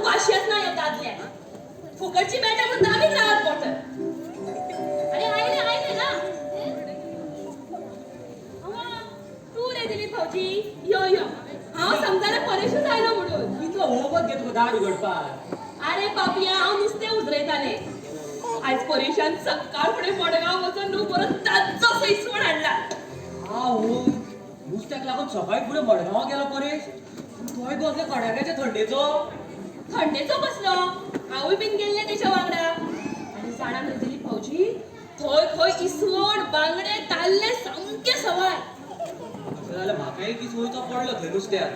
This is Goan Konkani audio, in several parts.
अजून पाशियेंस ना ह्या दादल्याक. फुकटची मेळटा म्हणून दामीत रावत पोटर. आनी आयले आयले ना. तूं रे दिलीप भाऊजी, यो यो. हांव समजाले परेशूच आयलो म्हणून. कितलो वगत घे तुका दार उगडपाक. अरे पापया, हांव नुस्तें उजरयतालें. आयज परेशान सकाळ फुडें मडगांव वचून न्हू बरो ताज्जो इसवण हाडला. हा हो, नुस्त्याक लागून सकाळी फुडें मडगांवां गेलो परेश. तोय बी असल्या कडाक्याच्या थंडेचो. थंडेचो कसलो, हांवूय बीन गेल्लें तेच्या वांगडा. आनी जाणा न्हय दिलीप भाऊजी, थंय खंय इसवण बांगडे ताल्ले सामके सवाय. तशें जाल्यार म्हाका एक दीस वयचो पडलो थंय नुस्त्याक.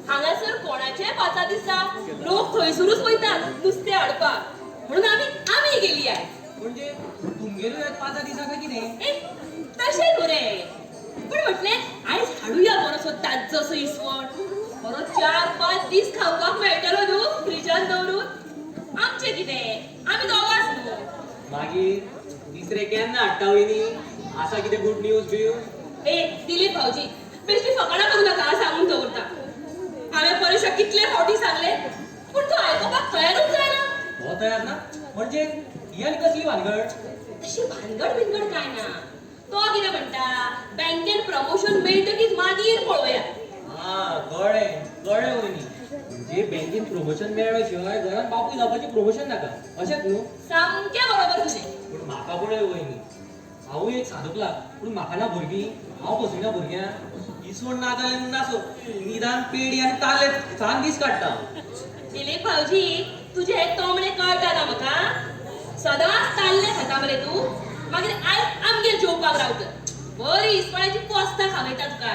हांगासर कोणाचेय पांचा दिसा लोक थंयसरूच वयतात नुस्तें हाडपाक, म्हणून आमी आमी गेली आयज. म्हणजे तुमगेरूय आयज पांचा दीस आसा कितें? ए तशें न्हू रे, पूण म्हटलें आयज हाडुया बरोसो ताज्जोसो इसवण, बरो 4-5 दीस खावपाक मेळटलो न्हू फ्रिजान दवरून. आमचें कितें, आमी दोगांच न्हू. मागीर तिसरे केन्ना हाडटा वयनी? आसा कितें गुड न्यूज बिवज? ए दिलीप भाऊजी, बेश्टी फकाणां करूं नाका, सांगून दवरता. हांवें परेशाक कितले फावटी सांगले, पूण तो आयकुपाक तयारूच जायना. हो तयार ना म्हणजे ही आनी कसली भानगड? तशी भानगड बिनगड काय ना. तो कितें म्हणटा, बँकेन प्रमोशन मेळटकीच मागीर पळोवया. हा कळ्ळें कळ्ळें वयनी, म्हणजे बँकेन प्रमोशन मेळ्ळ्या शिवाय घरान बापूय जावपाचें प्रमोशन नाका, अशेंच न्हू? सामकें बरोबर तुजें. पूण म्हाका पळय वयनी, हांवूय एक साधूकला, पूण म्हाका ना भुरगीं, हांव पोसना भुरग्यांक. इसवण ना जाल्यार नासो, निदान पेडी आनी ताल्ले सान दीस काडटा. दिलीप भाऊजी, तुजे हे तोमणे कळटा ना म्हाका. सदांच ताल्ले खाता मरे तूं. मागीर आयज आमगेर जेवपाक रावता, बरी इसवणाची पोस्तां खावयता तुका.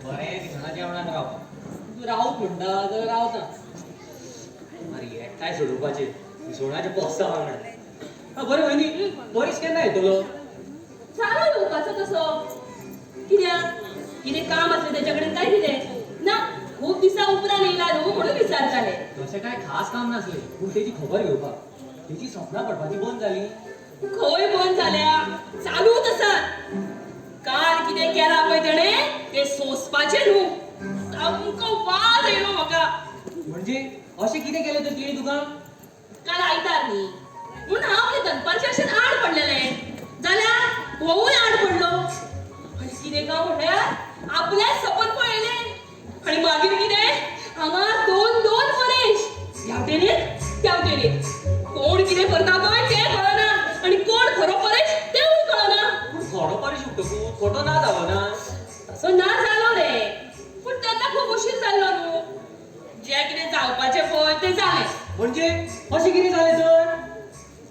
बरें दिसना जेवणाक राव, तूं रावत म्हणटा जाल्यार रावता. आरे एकठांय सोडोवपाचें इसवणाचें पोस्तां वांगडा. बरें वयनी, परेश केन्ना येतलो? जालो येवपाचो तसो. कित्याक, कितें काम आसलें तेच्या कडेन काय कितें? ना, खूब दिसां उपरांत येयला न्हू म्हणून विचारतालें. तशें कांय खास काम नासलें, पूण तेजी खबर घेवपाक. तेजी सपनां पडपाची बंद जाली. खंय बंद जाल्या, चालूच आसात. काल कितें केलां पळय तेणें, तें सोंसपाचें न्हू. सामको वाज येयलो म्हाका. म्हणजे अशें कितें केलें तर तिणें तुका? काल आयतार न्ही म्हणून हांव आपले दनपारचें अशें आड पडलेलें, जाल्यार होवूय आड पडलो. आनी कितें काय म्हळ्यार आपल्याच सपन पळयलें. आनी मागीर कितें, हांगा 2-2 परेश, ह्या वटेन एक त्या वटेन एक. कोण कितें करता पळय तें कळना, आनी कोण खरो परेश तेंवूय कळना. पूण खरो परेश उठ्ठकूच खोटो ना जालो ना? तसो ना जालो रे, पूण तेन्ना खूब उशीर जाल्लो न्हू. जें कितें जावपाचें पळय तें जालें. म्हणजे अशें कितें जालें तर?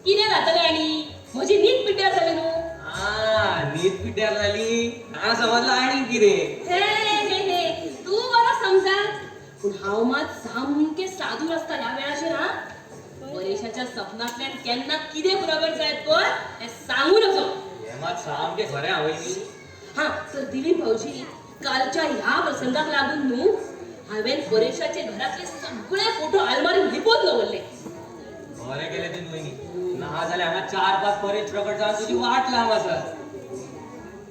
कितें जातलें आनी, म्हजी न्हीद पिड्ड्यार जाली न्हू. आ न्हीद पिड्ड्यार जाली, हांव समजलां आनी कितें. हे हे हे, तूं बरो समजा, पूण हांव मात सामकें सादूर आसता ह्या वेळाचेर. हा, परेशाच्या सपनांतल्यान केन्ना कितें प्रगट जायत पळय तें सांगू नजो. हें मात सामकें खरें हांव वयनी. हा तर दिलीप भाऊजी, कालच्या ह्या प्रसंगाक लागून न्हू हांवें परेशाचे घरांतले सगळे फोटो आलमारीत लिपोवन दवरले. बरें केलें तुवें वयनी, ना जाल्यार हांगा 4-5 परेश प्रकट जावन तुजी वाट लांब आसा.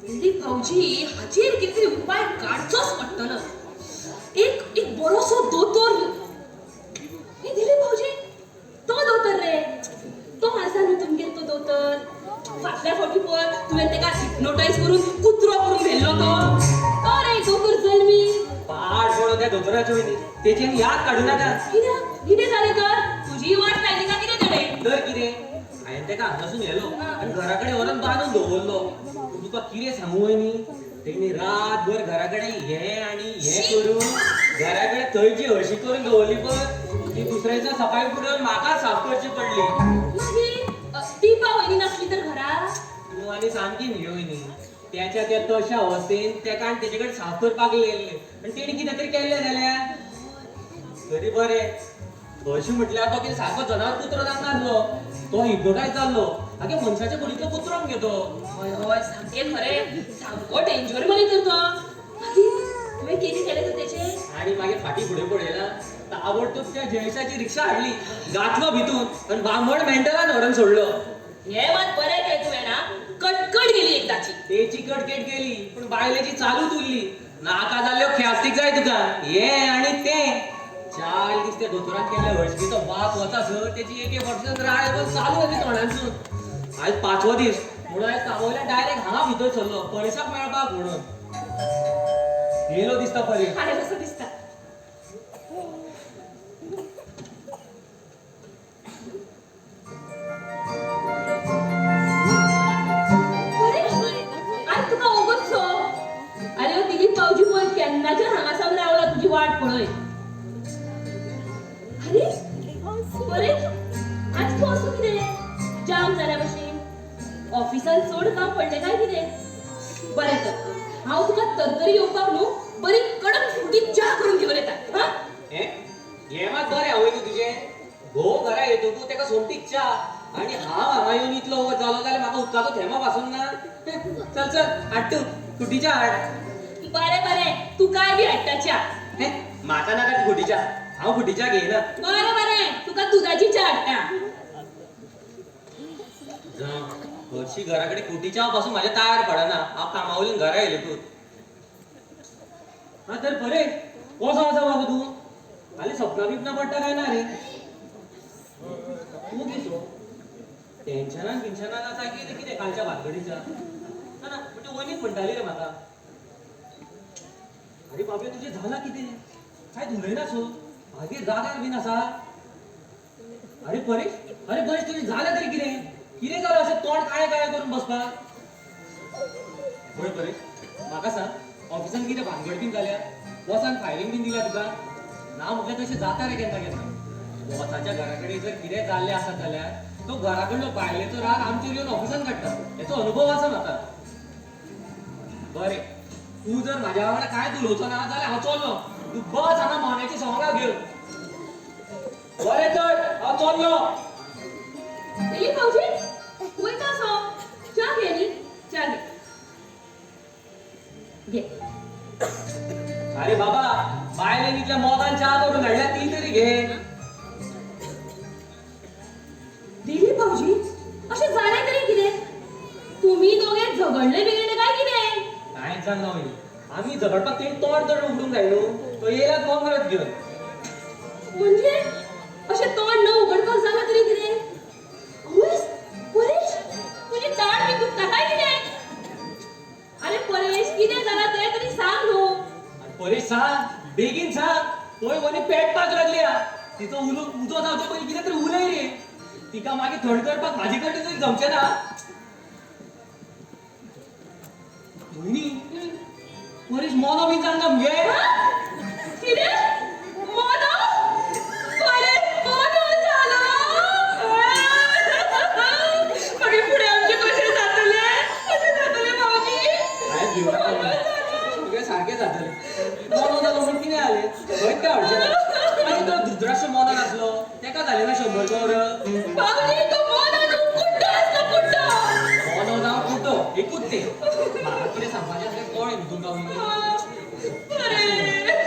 दिलीप भाऊजी, हाचेर कितें तरी उपाय काडचोच पडटलो. एक एक बरोसो दोतोर. हे दिलीप भाऊजी, तो दोतोर रे, तो आसा न्हू तुमगेर तो दोतोर. फाटल्या फावटी पळय तुवें तेका हिप्नोटायज करून कुत्रो करून व्हेल्लो तो, तो रे दोतोर जल्मी. पाड पडो त्या दोतोराचे वयनी, तेचेन याद काडूं नाका. कित्याक, कितें जालें तर? तुजी वाट लायली काय कितें तेणें? तर कितें, हांवें तेका हांगासून व्हेलो आनी घरा कडेन व्हरोन बांदून दवरलो. पूण तुका कितें सांगू वयनी, तेणी रातभर घरा कडेन हें आनी हें करून घरा कडेन थंयची हळशी करून दवरली पळय, ती दुसऱ्या दिसा सकाळी फुडें म्हाका साफ करची पडली. मागीर दीपा वयनी नासली तर घरा? तूं आनी सामकी न्ही वयनी, त्याच्या त्या तशा अवस्थेन तेका आनी तेजे कडेन साफ करपाक येयल्लें आनी तेणी कितें तरी केल्लें जाल्यार तरी बरें. अशें म्हटल्यार तो कितें सारको जनावर कुत्रो जावंक नासलो, तो हिप्नोटायज जाल्लो. आगे मनशाच्या कुडींतलो कुत्रो मगे तो. हय हय, सामकें खरें, सामको डेंजर मरे तर तो. मागीर तुवें कितें केलें तर तेचें? आनी मागीर फाटीं फुडें पळयलां, ताबडतोब त्या जयेशाची रिक्षा हाडली, घातलो भितून आनी बामण मेंटलान व्हरून सोडलो. हें मात बरें केलें तुवें ना, कटकट गेली एकदाची. तेची कटकट गेली, पूण बायलेची चालूच उरली. नाका जाल्ल्यो ख्यास्तीक जाय तुका, हें आनी तें. 4 दीस त्या दोतोरान केल्ल्या हळशिकेचो वास वचासर तेची एक एक वर्सान राळ येवन चालू जाली तोंडांसून. आयज 5वो दीस म्हणून आयज कामवयल्यान डायरेक्ट हांगा भितर सरलो परेशाक मेळपाक म्हणून. येयलो दिसता परेश. आयलो असो दिसता. परेश, आज तुका ओगोच सो. अरे हो दिलीप भाऊजी पळय केन्नाच्यान हांगा सावन रावला तुजी वाट पळय. अरे परेश, आज तूं असो कितें जाम जाल्या भशेन? ऑफिसान चड काम पडलें काय कितें? बरें तर हांव तुका तरतरी येवपाक न्हू बरी कडक फुटी च्या करून घेवन येता. हां, हें मात बरें वयनी तुजें. घोव घरा येतकू तेका सोमतीच च्या, आनी हांव हांगा येवन इतलो वगत जालो जाल्यार म्हाका उदकाचो थेंबो पासून ना. चल चल हाड तूं खुटी च्या हाड. बरें बरें, तूं काय बी हाडटा च्या. म्हाका नाका ती खुटी च्या, हांव खुटी च्या घेयना. बरें बरें, तुका दुदाची च्या हाडटा. जावं, हरशी घरा कडेन खुटी च्या पासून म्हाज्या तयार पडना. हांव कामावयल्यान घरा येयलें तूं. हा तर बरें, कसो आसा बाबू तूं? हालीं सपनां बिपनां पडटा काय ना रे? तूं किसो टेन्शनान बिन्शनान आसा की कितें कालच्या भानगडीच्या? ना ना, म्हणजे वयनीच म्हणटाली रे म्हाका. अरे बाबे, तुजें जालां कितें? कांयच उलयना सो, मागीर रागार बीन आसा? अरे परेश, अरे परेश, तुजें जालें तरी कितें? कितें जालां अशें तोंड काळें काळें करून बसपाक? पळय परेश, म्हाका सांग, ऑफिसान कितें भानगड बीन जाल्या? बॉसान फायरींग बीन दिल्या तुका? ना म्हटल्यार तशें जाता रे केन्ना केन्ना. बॉसाच्या घरा कडेन जर कितें जाल्लें आसत जाल्यार तो घरा कडलो बायलेचो राग आमचेर येवन ऑफिसान काडटा. हेचो अनुभव आसा म्हाका. बरें, तूं जर म्हाज्या वांगडा कांयच उलोवचो ना जाल्यार हांव चल्लो. तूं बस हांगा मोन्याची सोंगां घेवन. बरें तर हांव चल्लो. दिलीप भाऊजी, वयता सो च्या घे न्ही, च्या घे घे. अरे बाबा, बायलेन इतल्या मोगान च्या करून हाडल्या ती तरी घे. दिलीप भाऊजी, अशें जालें तरी कितें? तुमी दोगे झगडले बिगडले काय कितें? कांयच जावंक ना वयनी, आमी झगडपाक तेणी तोंड तर उगडूंक जाय न्हू. तो येयला कोंगरत घेवन. म्हणजे अशें तोंड न उगडपाक जालां तरी कितें? आवयस, परेश, तुजी दाड बी दुखता काय कितें? अरे परेश, कितें जालां तें तरी सांग न्हू. परेश सांग, बेगीन सांग. पळय वयनी पेटपाक लागल्या. तिचो उलो उजो जावचे पयलीं कितें तरी उलय रे. तिका मागीर थंड करपाक म्हाजे कडेन तरी जमचें ना. वयनी, परेश मोनो बीन जावन ना मगे? कितें मोनो? परेश मोनो जालो? मागीर फुडें आमचें कशें जातलें? कशें जातलें भाऊजी? कांयच भिवनाका वयनी, सगळें सारकें जातलें. मोनो जालो म्हूण कितें जालें? खंयच काय अडचण ना. मागीर तो धृतराष्ट्र मोनो नासलो, तेका जालें ना 100 कौरव? भाऊजी, तो मोनो न्हू, कुड्डो आसलो, कुड्डो. मोनो जावं कुड्डो एकूच तें. म्हाका कितें सांगपाचें आसलें कळ्ळें न्हू तुमकां वयनी? परेश,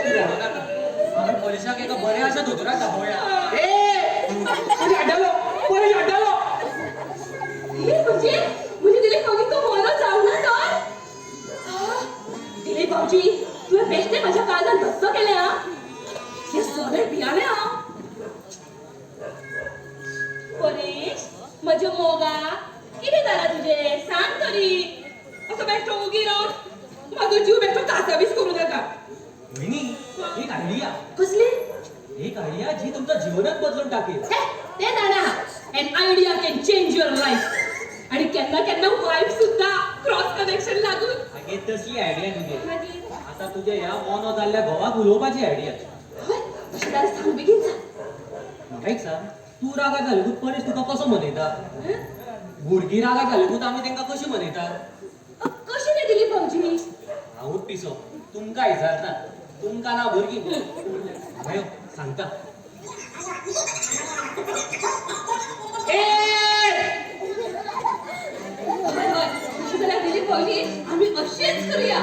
तूं रडो नाका. हांवें परेशाक एका बऱ्या अशा दोतोराक दाखोवया. ए, परेश हाडटालो, परेश हाडटालो. हे म्हणजे म्हणजे दिलीप भाऊजी, तो मोनो जावं ना तर? दिलीप भाऊजी, तुवें बेश्टें म्हाज्या काळजान धस्स केलें. आं, हें सगळें भियालें हांव. परेश म्हज्या मोगा, कितें जालां तुजें सांग तरी. असो बेश्टो ओगी रावन म्हाजो जीव बेश्टो कासावीस करूं नाका. वयनी, एक आयडिया. कसली? एक आयडिया जी तुमचं जीवनच बदलून टाकेल. ते जाणा, an idea can change your life. आणि केन्ना केन्ना वायफ सुद्धा क्रॉस कनेक्शन लागून. मागीर तसली आयडिया तुगे. मागीर आता तुझ्या ह्या मोनो जाल्ल्या घोवाक उलोवपाची आयडिया. हय, तशें जाल्यार सांग बेगीन सांग. म्हाका एक सांग, तूं रागार जालेकूच परेश तुका कसो मनयता? हं? भुरगीं रागार जालेकूच आमी तांकां कशी मनयता? कशी रे दिलीप भाऊजी? हांवूच पिसो, तुमकां विचारता. तुमकां ना भुरगीं. हांव यो सांगता. ए, हय हय, तशें जाल्यार दिलीप भाऊजी आमी अशेंच करुया.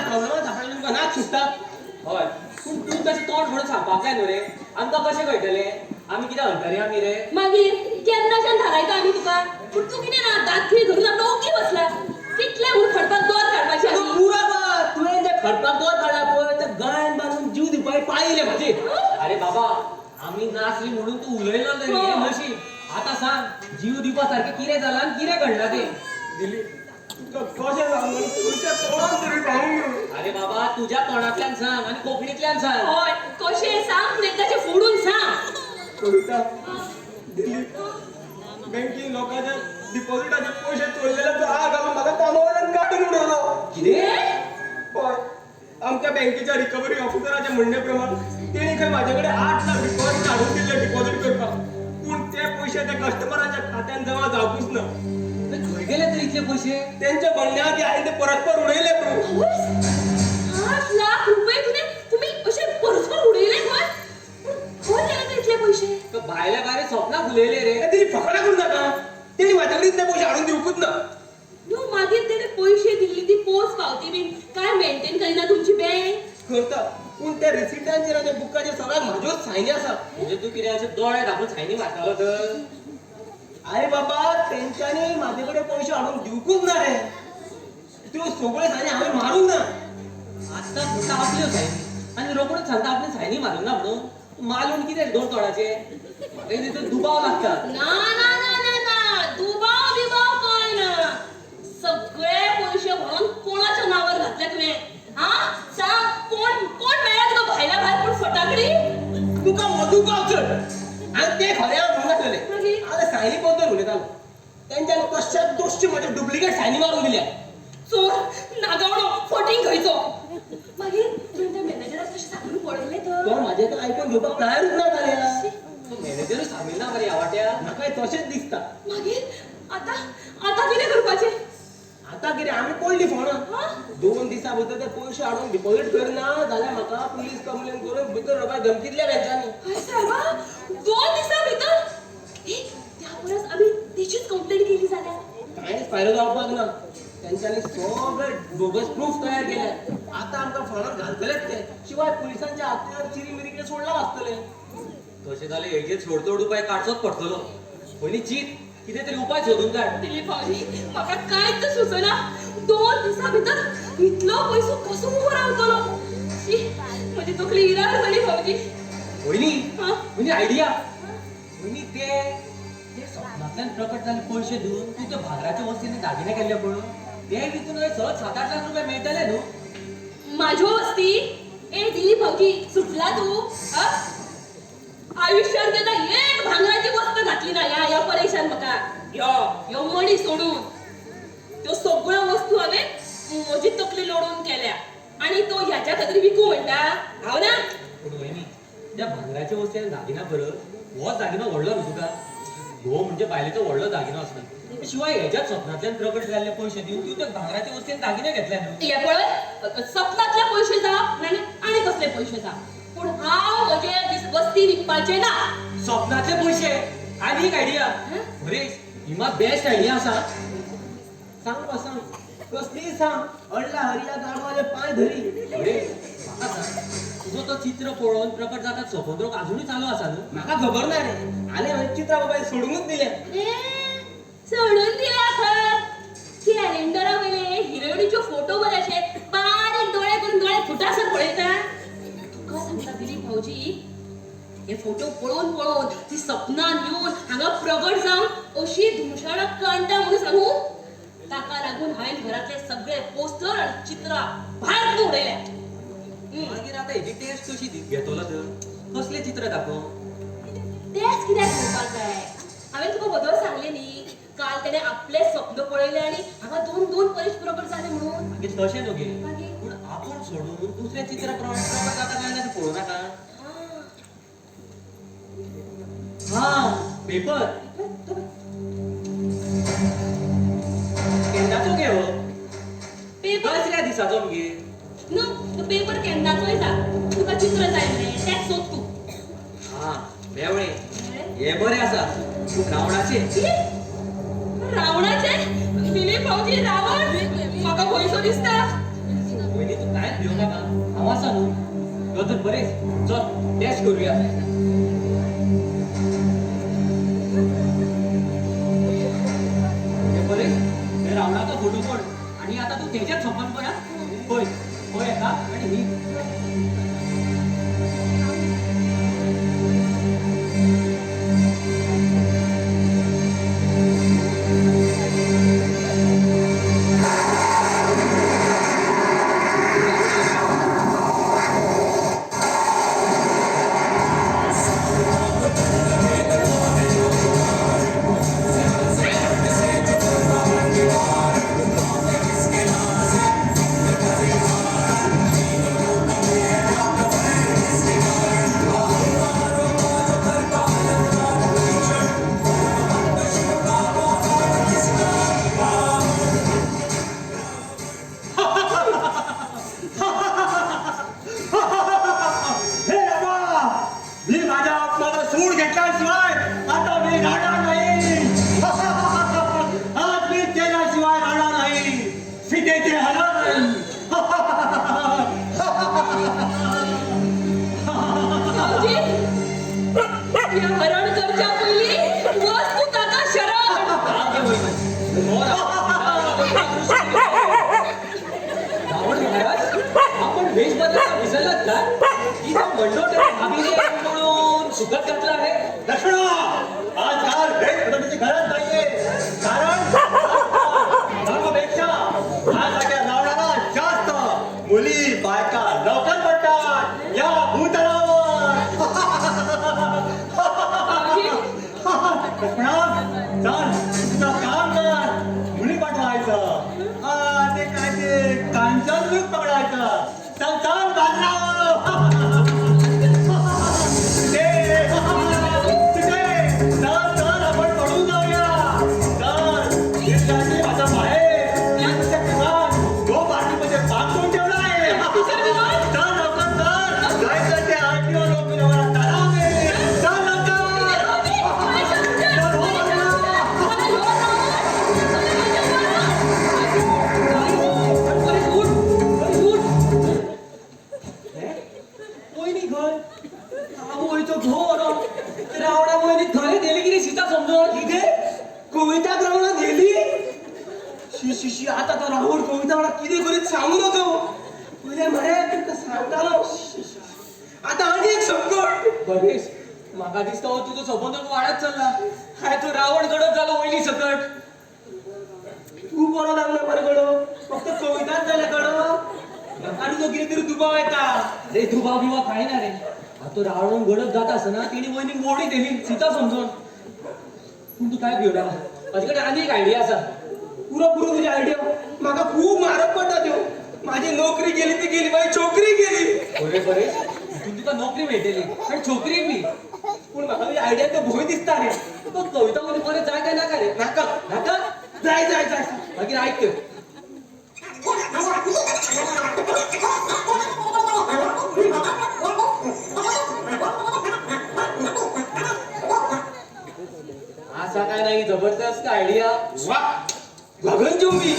प्रॉब्लेमान सापडले तुमकां नाक सुट्टा. हय, पूण तूं तशें तोंड म्हणून सांगपाक जाय न्हू रे. आमकां कशें कळटलें? आमी कितें हंतरी आमी रे? मागीर केन्नाच्यान थारायता आमी तुका, पूण तूं कितें ना दांत धरून आपलो ओगी बसला. कितले म्हूण खडपाक दोर काडपाचे आमी. पुरो कर. तुवें जे खडपाक दोर काडला पळय, त्या गळ्यान बांदून जीव दिवपाची पाळी येयल्या म्हजी. अरे बाबा, आमी नासली म्हणून तूं उलयलो तरी, हें नशीब. आतां सांग, जीव दिवपा सारकें कितें जालां आनी कितें घडलां तें? दिलीप, तुका कशें सांगू, तुमच्या तोंडान तरी सांगू. अरे बाबा, तुज्या तोंडांतल्यान सांग आनी कोंकणींतल्यान सांग. हय, कशें सांग, पूण एकदाचें फोडून सांग. कविता, दिलीप, बँकेन लोकांच्या डिपॉझिटाचे पयशे चोरलेल्याचो आग घालून म्हाका कामा वयल्यान काडून उडयलो. कितें? हय, आमच्या बँकेच्या रिकव्हरी ऑफिसराच्या म्हणणे प्रमाण तेणी खंय म्हाजे कडेन 8 लाख डिपॉझिट हाडून दिल्ले डिपॉझिट करपाक, पूण ते पयशे त्या कस्टमराच्या खात्यान जमा जावपूच ना. खंय गेले तर इतले पयशे? तेंच्या म्हणण्या आदी हांवें ते परस्पर उडयले. प्रभू, 8 लाख रुपये तुमी अशे परस्पर उडयले खंय? पूण खंय गेले तर इतले पयशे? भायल्या भायर सपनां फुलयले रे. तेणी फकाणां करूं नाका. तेणी म्हाजे कडेन इतले पयशे हाडून दिवकूच ना. न्हू, मागीर तेणे पयशे दिल्ली ती पोच पावती बीन काय मेंटेन करिना तुमची बँक? करता, पूण त्या रिसिटांचेर आनी बुकाचेर सगळ्याक म्हाज्योच सायनी आसा. म्हणजे तूं कितें अशें दोळे धांपून सायनी मारतालो तर? अरे बाबा, तेंच्यांनी म्हाजे कडेन पयशे हाडून दिवकूच ना रे. त्यो सगळ्यो सायनी हांवें मारूंक ना. आत्ताच म्हणटा आपल्यो सायनी आनी रोकडूच सांगता आपली सायनी मारूंक ना म्हणून. मालून कितें दोन तोंडाचे? म्हाका तितून दुबाव लागता. ना ना ना ना ना, दुबाव बिबाव काय ना. सगळे पयशे व्हरून कोणाच्या नावार घातले तुवें? हा सांग, कोण कोण मेळ्ळा तुका भायल्या भायर? कोण फटाकडी? तुका दुबाव चड. आनी ते खरें हांव म्हणूंक नासलेलें. हांव सायनी बद्दल उलयतालो. तेंच्यांनी कश्याक दोशचे म्हजे डुप्लिकेट सायनी मारून दिल्या. चोर, नागावणो, फटींग खंयचो. मागीर तुवें त्या मॅनेजराक तशें सांगून पळयलें तर? तो म्हाजें तर आयकून घेवपाक तयारूच ना जाल्यार. तो मॅनेजरूय सामील ना मरे ह्या वाट्याक. म्हाकाय तशेंच दिसता. मागीर आतां आतां कितें करपाचें? आतां कितें, आमी पडली फोणां. 2 दिसां भितर ते पयशे हाडून डिपॉझीट करना जाल्यार म्हाका पुलीस कंप्लेन करून भितर रोबाय धमकी दिल्या तेंच्यांनी. सायबा, 2 दिसां भितर? त्या परस आमी तेचीच कंप्लेन केली जाल्यार कांयच फायदो जावपाक ना. तेंच्यांनी सगळे बोगस प्रूफ तयार केले. आतां आमकां फोणांत घालतलेच ते. शिवाय पुलिसांच्या हातार चिरी मिरी कितें सोडलां आसतलें. तशें जाल्यार हेजेर सोडतोड उपाय काडचोच पडटलो. पयलीं चीत, कितें तरी उपाय सोदून काड. दिलीप भाऊजी, म्हाका कांयच सुचना. 2 दिसां भितर इतलो पयसो कसो उबो रावतलो? म्हजी तकली इरार जाली भाऊजी. वयनी, वयनी आयडिया. वयनी, ते सपनांतल्यान प्रकट जाल्ले पयशे दिवन तूं त्या भांगराच्या वस्तींनी दागिने केल्ले पळय, ते विकून सहज 7-8 लाख रुपया मेळटले न्हू. म्हाज्यो वस्ती? ए दिलीप भाऊजी, सुटला तूं? आयुष्यात केन्ना एक भांगराची वस्त घातली ना ह्या ह्या परेशान म्हाका. यो यो मणी सोडून त्यो सगळ्यो वस्तू हांवें म्हजी तकली लोडून केल्या आनी तो ह्याच्या खातीर विकू म्हणटा हांव ना. पूण वयनी, त्या भांगराच्या वस्ती आनी दागिना परस होच दागिनो व्हडलो न्हू तुका. घोव म्हणजे बायलेचो व्हडलो दागिनो आसता. शिवाय हेज्याच सपनांतल्यान प्रकट जाल्ले पयशे दिवन तूं त्या भांगराच्या वस्ती आनी दागिने घेतले न्हू. हे पळय, सपनांतले पयशे जावं आनी आनी कसले पयशे जावं, पूण हांव म्हजे वस्ती विकपाचें ना. सपनांतले पयशे आनी एक आयडिया. हरेश, ही मात बेस्ट आयडिया आसा. सांग बा सांग, कसलीय सांग. अडला हरिया गाडवाले पांय धरी. हरेश, म्हाका सांग, तुजो तो चित्र पळोवन प्रकट जाता सपन रोग अजुनूय चालू आसा न्हू? म्हाका खबर ना रे. आले हांवें चित्रां बाबाय सोडूनच दिल्या. सोडून दिल्या खंय? कॅलेंडरा वयले हिरोइनीच्यो फोटो बरे अशे बारीक दोळे करून दोळे फुटासर पळयता. तुका सांगता दिलीप भाऊजी, हे फोटो पळोवन पळोवन ती सपनान येवन हांगा प्रगट जावन अशी धुमशाणां कांडटा म्हणून सांगू, ताका लागून हांवें घरांतले सगळे पोस्टर आनी चित्रां भायर उडयल्या. मागीर आतां हेजी टेस्ट कशी घेतलो तर? कसलें चित्र दाखोवं? तेच कित्याक घेवपाक जाय? हांवें तुका वदोळ सांगलें न्ही, काल तेणें आपलें स्वप्न पळयलें आनी हांगा 2-2 परेश प्रगट जालें म्हणून. मागीर तशें न्हू गे, पूण आपूण सोडून दुसरें चित्र प्रकट जाता काय ना तें पळोवं नाका? हा, पेपर केन्नाचो गे हो? पेपर दुसऱ्या दिसाचो मगे. न्हू, तो पेपर केन्नाचोय जा, तुका चित्र जाय मरे तेंच सोद तूं. हा, मेवळें हें बरें आसा, पूण रावणाचें. रावणाचें? दिलीप भाऊजी, रावण म्हाका पयसो दिसता. वयनी तूं कांयच भियो नाका, हांव आसा न्हू. यो तर बरेच, चल डॅश करूया. हे बरेच, हे रावणाचो फोटो पड आणि आता तूं तेजेच सपन पळय. पळय पळय येता आणि ही हे रामा, मी माझ्या आत्म्याला सूड घेतल्याशिवाय आता मी राहणार नाही. आज मी केल्याशिवाय राहणार नाही. सीतेचे हरण. भाऊजी, या हरण करच्या पयलीं वच तूं ताका शरण. रावण महाराज, आपण वेश बदलायला विसरलात का? की त्या मंडोदरी भाभीने म्हणून सुखद घातला आहे. लक्ष्मणा, आजकाल भेट बदलण्याची गरज नाहीये, कारण धर्मापेक्षा माझ्यासारख्या रावणाला जास्त मुली बायका लवकर पडतात या भूतलावर. भाऊजी, लक्ष्मणा, चल तुझं काम कर, मुली पाठवायचं. हा, ते काय ते कांचन पकडायचं. चल चल बाजराव. ते तिथे चल चल आपण पडून जाऊया. चल गिरजाची माझा बाहेर तो पार्टीमध्ये बांधून ठेवला आहे. चल लवकर चल, जायचं ते आरटीओ लोक तलावे. चल लवकर. चल हो बाजूला. परेश उठ, परेश उठ. हे? वयनी खंय? आवयचो घोर. रावणा वयनी खरें धेली कितें सीता समजून? कितें कविताक रावणान व्हेली? शी शी शी, आतां तो रावण कविता वांगडा कितें करीत सांगू नको. पयलें मरे तुमकां सांगतालो. शी, शी, शी. आतां आनी एक संकट. परेश, म्हाका दिसता हो तुजो संबंद वाडत चल्ला. हाय तो रावण गडप जालो वयनी सकट. तूं बरो लागलो मरे गडो, फक्त कविताच जालें गडो. आनी तो कितें तरी दुबाव येता. अरे दुबाव बिबाव कांय ना रे. आतां रावण गडप जाता आसतना तेणी वयनी मोडी धेली सीता समजून. पूण तूं काय भियो नाका, म्हाजे कडेन आनी एक आयडिया आसा. पुरो पुरो तुजी आयडिया म्हाका खूब म्हारग पडटा त्यो. माझी नोकरी गेली ती गेली, माझी छोकरी गेली. बरे बरे, हितून तुका नोकरी मेळटली आनी छोकरी बी. पूण म्हाका तुजी आयडिया तो भंय दिसता रे. तुका कविता वयनी परत जाय काय नाका रे? नाका. नाका? जाय जाय जाय. मागीर आयक तर. असा काय नाही, जबरदस्त आयडिया. वा गगनचुंबी.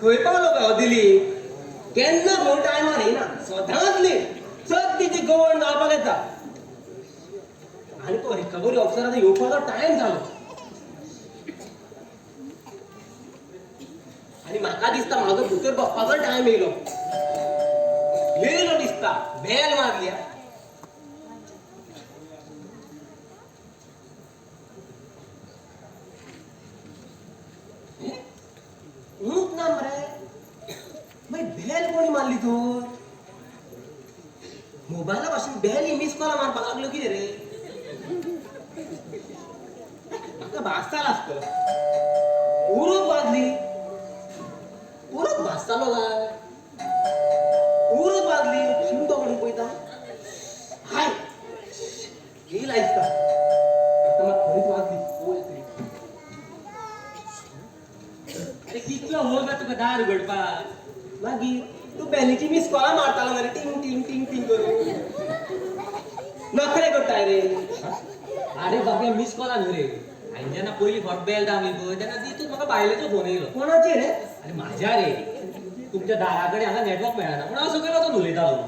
खंय पावलो काय हो दिलीप? केन्ना म्हूण टायमार येना, सदांच लेट. सद्दी ती गवण जावपाक येता. आनी तो रिकवरी ऑफिसर आतां येवपाचो टायम जालो. आनी म्हाका दिसता म्हाजो भितर बसपाचो टायम येयलो. येयलो दिसता, बेल मारली. कोणूच ना मरे. मागीर बेल कोणी मारली तर? मोबायला भाशेन बेल मिस कॉल मारपाक लागल्यो कितें रे? म्हाका भासतालो आसतलो. परत वाजली, परत भासतालो काय? परत वाजली. शिमटो काडून पळयता, हाय येयला दिसता. आतां म्हाका खरीच वाजली. पळोवया तरी. अरे कितलो हो गा तुका दार उगडपाक? मागीर तूं बेलीची मिस कॉलां मारतालो मरे, टिंग टिंग टिंग टिंग करून. नखरे करताय रे. अरे बाबा मिस कॉला न्हू रे. हांवें जेन्ना पयली फावट बेल दामली पळय तेन्ना तितून म्हाका बायलेचो फोन येयलो. कोणाचे रे? आनी म्हाज्या रे, तुमच्या दारा कडेन हांगा नेटवर्क मेळना म्हणून हांव सकयल वचून उलयतालो.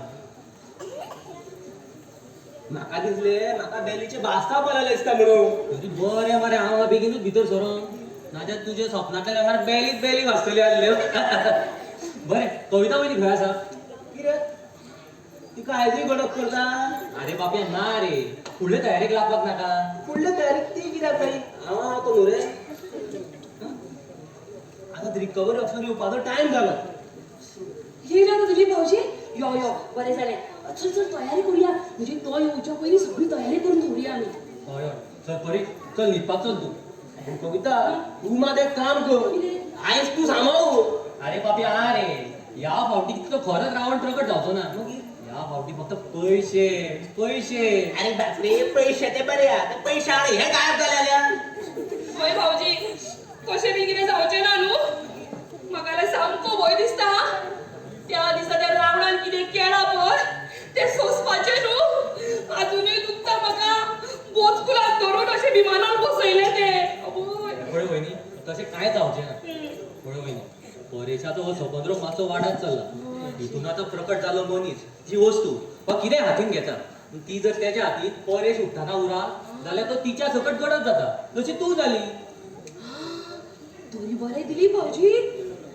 म्हाका दिसले म्हाका बेलीचे भासता पळयलें दिसता म्हणून. तरी बरें मरे, हांव बेगीनूच भितर सरोन, नाजाल्यार तुज्या सपनांतल्या हांगा बेलीच बेली वाजतली आसल्यो. बरें, कविता वयनी खंय आसा? कितें तिका आयजूय गडप करता? अरे बाबा ना रे, फुडले तयारेक लागपाक नाका. फुडले तयारेक ती कित्याक जाय? हांव आहा तो न्हू रे. आतां रिकवरी ऑफिसर येवपाचो टायम जालो. येयलो न्हू दिलीप भाऊजी? यो यो, बरें जालें. चल चल तयारी करुया, म्हणजे तो येवच्या पयलीं सगळी तयारी करून दवरुया आमी. हय हय, चल परी, चल न्हिदपाक चल तूं. पूण कविता, तूं मात एक काम कर, आयज तूं सांबाळ. अरे पापया हा रे, ह्या फावटी तितलो खरोच रावण प्रकट जावचो ना. मागीर ह्या फावटी फक्त पयशे पयशे. अरे बापरे, पयशे ते बरे आहा, ते पयशे आनी हे गायब जाले. हय भाऊजी, कशें बी कितें जावचें ना न्हू? म्हाका जाल्यार सामको भंय दिसता. त्या दिसा त्या रावणान कितें केलां पळय तें सोंसपाचें न्हू. आजुनूय दुखता म्हाका. बोचकुलाक धरून अशें विमानान बसयलें तें. आवय. पळय वयनी, तशें कांय जावचें ना. पळय वयनी, परेशाचो हो सबंद मातसो वाडत चल्ला. हितून आतां प्रकट जालो मनीस जी वस्तू वा कितें हातीन घेता, ती जर तेच्या हातीन परेश उठ्ठना उरा जाल्यार तो तिच्या सकट गडद जाता, जशी तूं जाली. तरी बरें दिलीप भाऊजी,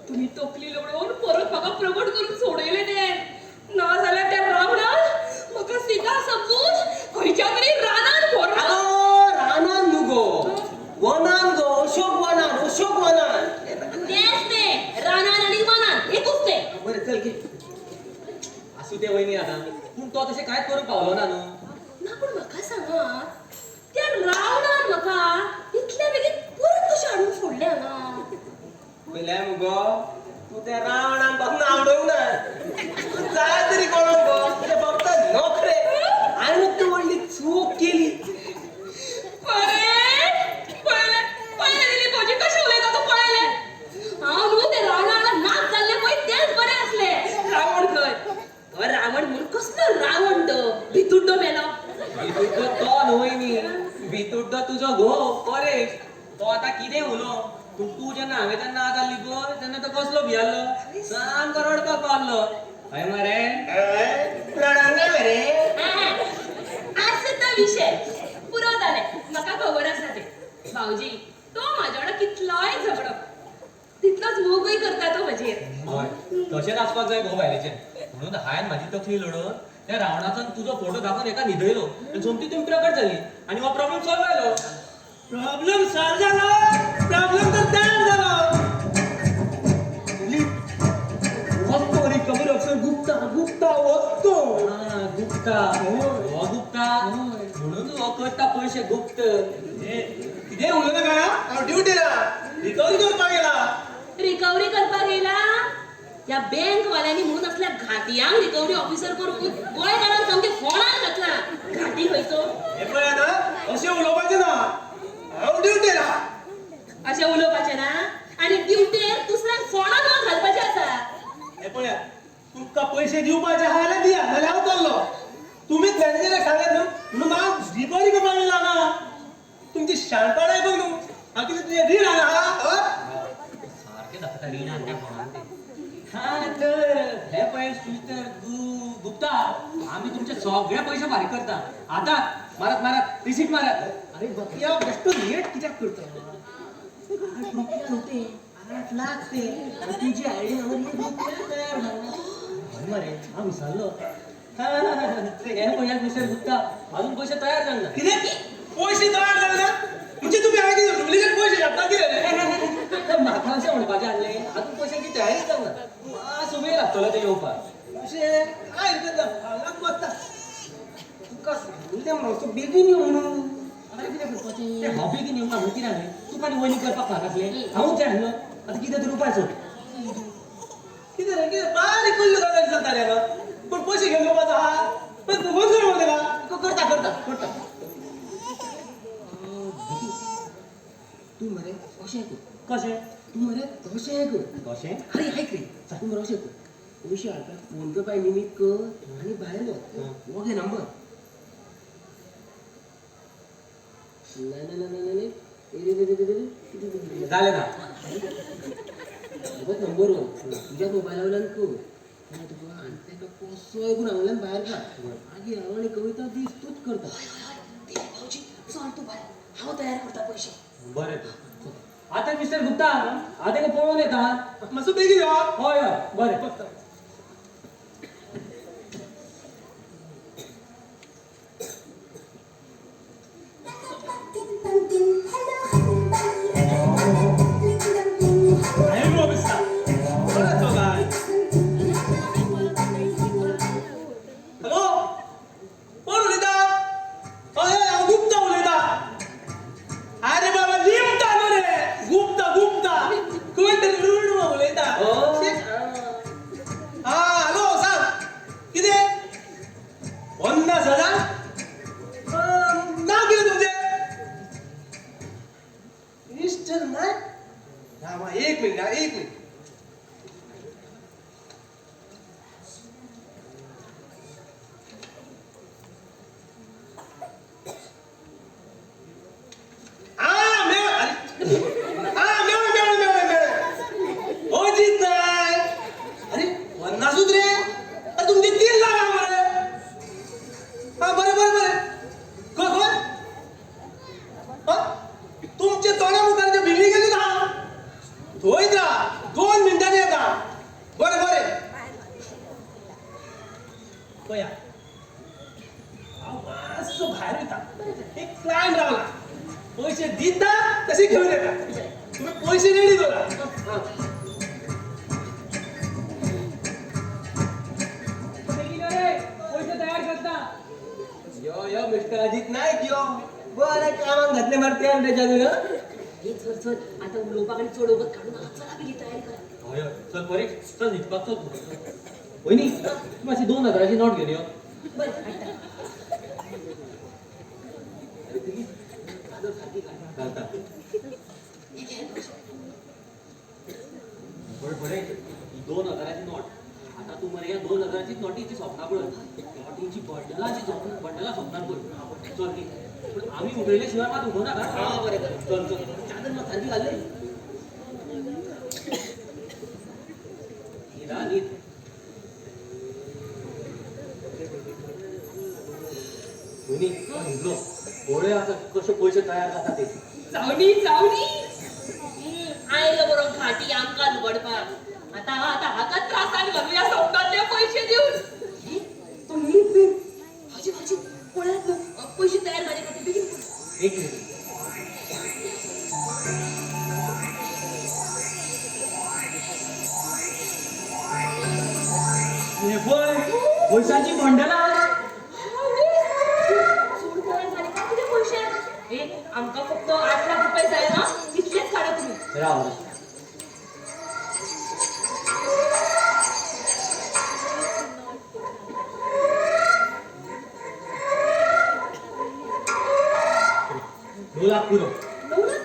तुमी तकली लडोवन परत म्हाका प्रगट करून सोडयलें तें. ना जाल्यार त्या रावणान म्हाका सीता समजून खंयच्या तरी रानान व्हरून. आगो रानान न्हू गो, वनान गो, अशोक वनान, अशोक वनान. तेंच तें, रानान आनी वनान एकूच तें. बरें चल घे. आसूं तें वयनी आतां, पूण तो तशें कांयच करूंक पावलो ना न्हू. ना पूण म्हाका सांगात, त्या रावणान म्हाका इतल्या बेगीन परत कशें हाडून सोडलें हांगा? पयलें मुगो, तूं त्या रावणान पासून आवडोवंक ना. तूं जाय तरी कोणूंक गो, तुजें फक्त नखरे. आनी तूं व्हडली चूक केली. पळय पळयलें पळयलें दिलीप भाऊजी कशें उलयता तूं पळयलें. हांव न्हू ते रावणा नाच जाल्लें पळय तेंच बरें आसलें. रावण खंय, तो रावण म्हूण कसलो रावण तो, भितुड्डो मेलो. भितुड्डो तो न्हू वयनी, भितुड्डो तुजो घोव परेश. तो आतां कितें उलोवं, पूण तूं जेन्ना हांवें तेन्ना आतां पळय तेन्ना तो कसलो भियालो, सामको रडपाक पावलो. हय मरे? रडना मरे. आसा तो विशय पुरो जालें, म्हाका खबर आसा तें. भाऊजी, तो म्हाज्या वांगडा कितलोय झगडो, तितलोच मोगूय करता तो म्हजेर. हय, तशेंच आसपाक जाय घोव बायलेचें. म्हणून हांवें म्हाजी तकली लडोवन त्या रावणाचो तुजो फोटो दाखोवन एका न्हिदयलो आनी सोमती तुमी प्रकट जाली आनी हो प्रॉब्लम सॉल्व जालो. प्रॉब्लम सॉल्व जालो? प्रॉब्लम तर तयार जालो. वचतो रिकवरी ऑफिसर गुप्ता, गुप्ता वचतो. गुप्ता, हो गुप्ता म्हणून हो करता पयशे गुप्त. कितें उलयता काय? हांव ड्युटीला रिकवरी करपाक गेला. रिकवरी करपाक येयला? ह्या बँकवाल्यांनी म्हणून असल्या घाटयांक रिकवरी ऑफिसर करून गोंयकारांक सामकें फोणान घातला. घाटी खंयचो? हें पळय आतां, अशें उलोवपाचें ना. हांव ड्युटीला. अशें उलोवपाचें ना आनी ड्युटेर दुसऱ्यांक फोणान घालपाचें आसा. हें पळया, तुमकां पयशे दिवपाचे आहा जाल्यार दिया, नाजाल्यार हांव चल्लो. तुमीच मॅनेजराक सांगलें न्हू म्हणून म्हाका रिकवरी करपाक येयला ना. तुमची शाणपणां आयकूंक न्हू हांव कितें तुजें रीण आहा? सारकें दाखयता रिणान त्या फोणान तें. हा तर हे पळय मिस्टर गुप्ता, आम्ही तुमचे सगळे पैसे फारीक करता. आता मारात मारात रिसीट मारात. अरे बकिया बेश्टो लेट कित्याक करता? 8 रुपया न्हू, 8 लाख ते. तुजी आयडिया रुपया तयार झाला. मरे हांव विसरलो. हे पळयात मिस्टर गुप्ता, अजून पैसे तयार जाले ना. कितें पैसे तयार जाले ना? म्हणजे तुम्ही हांवें कितें डुप्लिकेट पैसे घातला कितें? म्हाका अशें म्हणपाचें आहलें, अजून पयशांची तयारीच जावना. मातसो वेळ लागतलो ते येवपाक. अशें काय हरकत ना, हांगाच बसता. तुका सांगलें म्हणून बेगीन यो म्हणून. अरे कितें करपाचें? तें हांव बेगीन येवंक ना म्हणून कितें जालें? तुका आनी वयनी करपाक नासलें, हांवूच जाय आसलो. आतां कितें तरी उपाय सोद. कितें रे कितें बारीक कल्ल्यो गजाली चलता रे हांगा. पूण पैसे घेवन येवपाचो आहा. पण फोन कर मरे ताका. करता करता करता. तूं मरे अशें कर. कशें? तूं मरे तशें कर. कशें? अरे आयक रे, तूं मरे अशें कर. पयशे हाडपाक फोन करपा निमीत कर आनी भायर वच. हो घे नंबर. ना ना ना ना ना जालें ना. हो नंबर हो तुज्या मोबायला वयल्यान कर. तुका आनी ताका कसोय करून हांगल्यान भायर काड. मागीर हांव आनी कविता दीस तूंच करता. भावजी चल तूं भायर, हांव तयार करता पयशे. बरें तर आतां मिस्टर गुप्ता, हांव ताका पळोवन येता. मातसो बेगीन यो. हय हय बरें. हॅलो, कोण उलयता? हय हय, हांव गुप्ता उलयता. अरे बाबा लिमता न्हू रे, गुप्ता गुप्ता कोण तरी रुणवा उलयता. हा हॅलो सांग कितें? 50,000? नांव कितें तुमचें? मिस्टर नायक? रामा एक मिनट, एक मिनट. अजित नायक. अरे 50 रे, अरे तुमचे 3 लाख आहा मरे. हा बरें बरें बरें. खंय खंय? हा तुमचे तोंडा मुखार जे बिल्डिंग गेली आहा थंयच राहा. 2 मिनटांनी येता. बरें बरें. पळया हांव मातसो भायर वयता. एक क्लायंट रावला. पैसे दिता तशे घेवन येता. तुमी पयशे रेडी दवरा. पैसे तयार करता. यो यो मिस्टर अजित नायक यो. बरें कामाक घातले मारते आनी तेच्या तुवें. हे चल चल आतां उलोवपाक आनी चड वगत काडूं नाका. चला बेगीन तयारी करा. हय हय चल परे, चल न्हिदपाक चल. वयनी तूं मातशी 2000ची नोट घेवन यो. बरें हाडटा. घालता. बरें बरें, ही 2000ची नोट. आतां तूं मरे ह्या 2000चीच नोटीची सपनां पळय. नोटीची बंडलाची बंडलां सपनां पळय. चल दी, पूण आमी उठयले शिवाय मात उठोवं नाका. हा बरें बरें. चल चल. चादर मात सारकी घाल. न्हीद हा न्हीद. वयनी न्हिदलो. पळय आतां कशे पयशे तयार जाता ते. चावणी चावणी आयलो बरो घाटी आमकां लुगडपाक. आतां आतां हाका त्रासान घालूया सपनांतले पयशे दिवन. तो न्हीद न्हीद. भाजी भाजी पळयात न्हू पयशे तयार जाले खातीर बेगीन. एक मिनिट. हे पळय पयशांची बंडलां. चड तयार जाले काय तुजे पयशे? ए आमकां फक्त 8 लाख रुपये जाय ना, तितलेच काडा तुमी. राव 9 लाख पुरो. 9 लाख?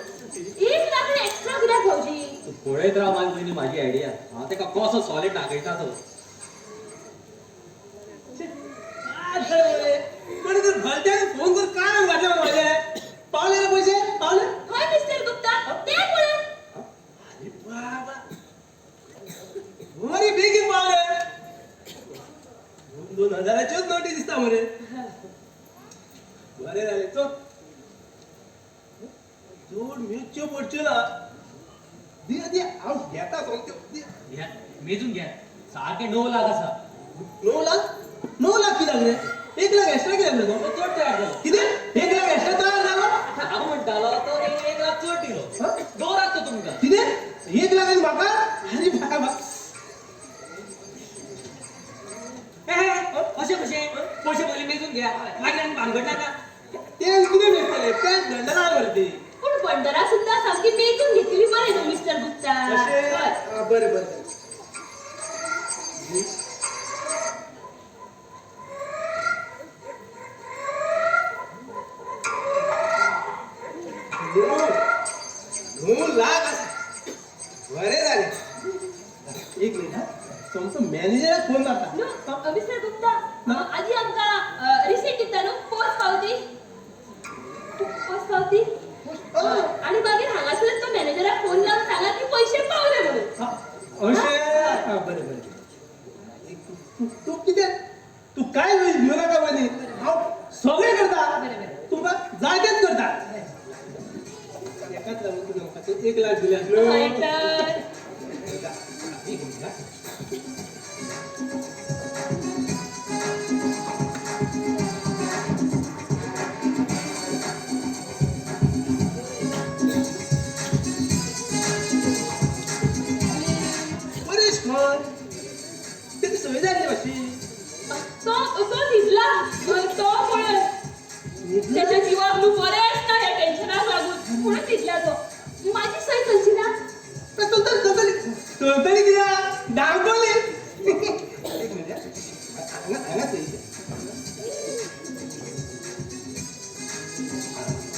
1 लाख एक्स्ट्रा कित्याक भावजी? पळयत राव मागीर वयनी म्हाजी आयडिया. हांव ताका कसो सॉलीड दाखयता तो. कोणी तर भलत्यान फोन करून काय घातले म्हाजे? पावले रे पैसे? पावले? हय मिस्टर गुप्ता, ते पळय. अरे बाबा, बरी बेगीन चड मेजच्यो पडच्यो ना. दी दी, हांव घेता सोमत्यो. घ्या, मेजून घ्या, सारके 9 लाख आसा. 9 लाख? 9 लाख कित्याक रे? 1 लाख एक्स्ट्रा कित्याक रे तो? तो चड तयार जालो. कितें? 1 लाख एक्स्ट्रा तयार जालो? हांव म्हणटालो तो 1 लाख चड दिलो. दवरात तो तुमकां. कितें? 1 लाख आनी म्हाका? आरे बाबा. अशें कशें? पयशे पयलीं मेजून घ्या, मागीर आनी भानगड नाका. ते कितें मेजतले? ते दंडना मरे ती. पूण बंडरा सुद्दां सामकी मेजून घेतलेली बरें न्हू मिस्टर गुप्ता. अशें? बरें बरें. 9 लाख आसा. बरें जालें. एक मिनिट हा, सोमतो मॅनेजराक फोन मारता. न्हू मिस्टर गुप्ता, आदी आमकां रिसीट दिता न्हू, पोस्ट पावती, पोस्ट पावती. आनी मागीर हांगासर तो मॅनेजराक फोन लावन सांगा की पयशे पावले म्हणून. अशें? बरें बरें. तूं कितें, तूं कांय भिवू नाका वयनी, हांव सगळें करता, तुमकां जाय तेंच करता. एकाच लागून तुवें म्हाका 1 लाख दिले आसलो. परेश खंय? तेजी सय जाल्ली मातशी. तो तो न्हिदला. तो पळय त्याच्या जिवाक न्हू बरेंच ना ह्या टेन्शनाक लागून म्हणून न्हिदला तो. माझी सय चलची ना. चलतली चलतली चलतली कित्याक? धांवतली. एक मिनिट, हांगा हांगा सही.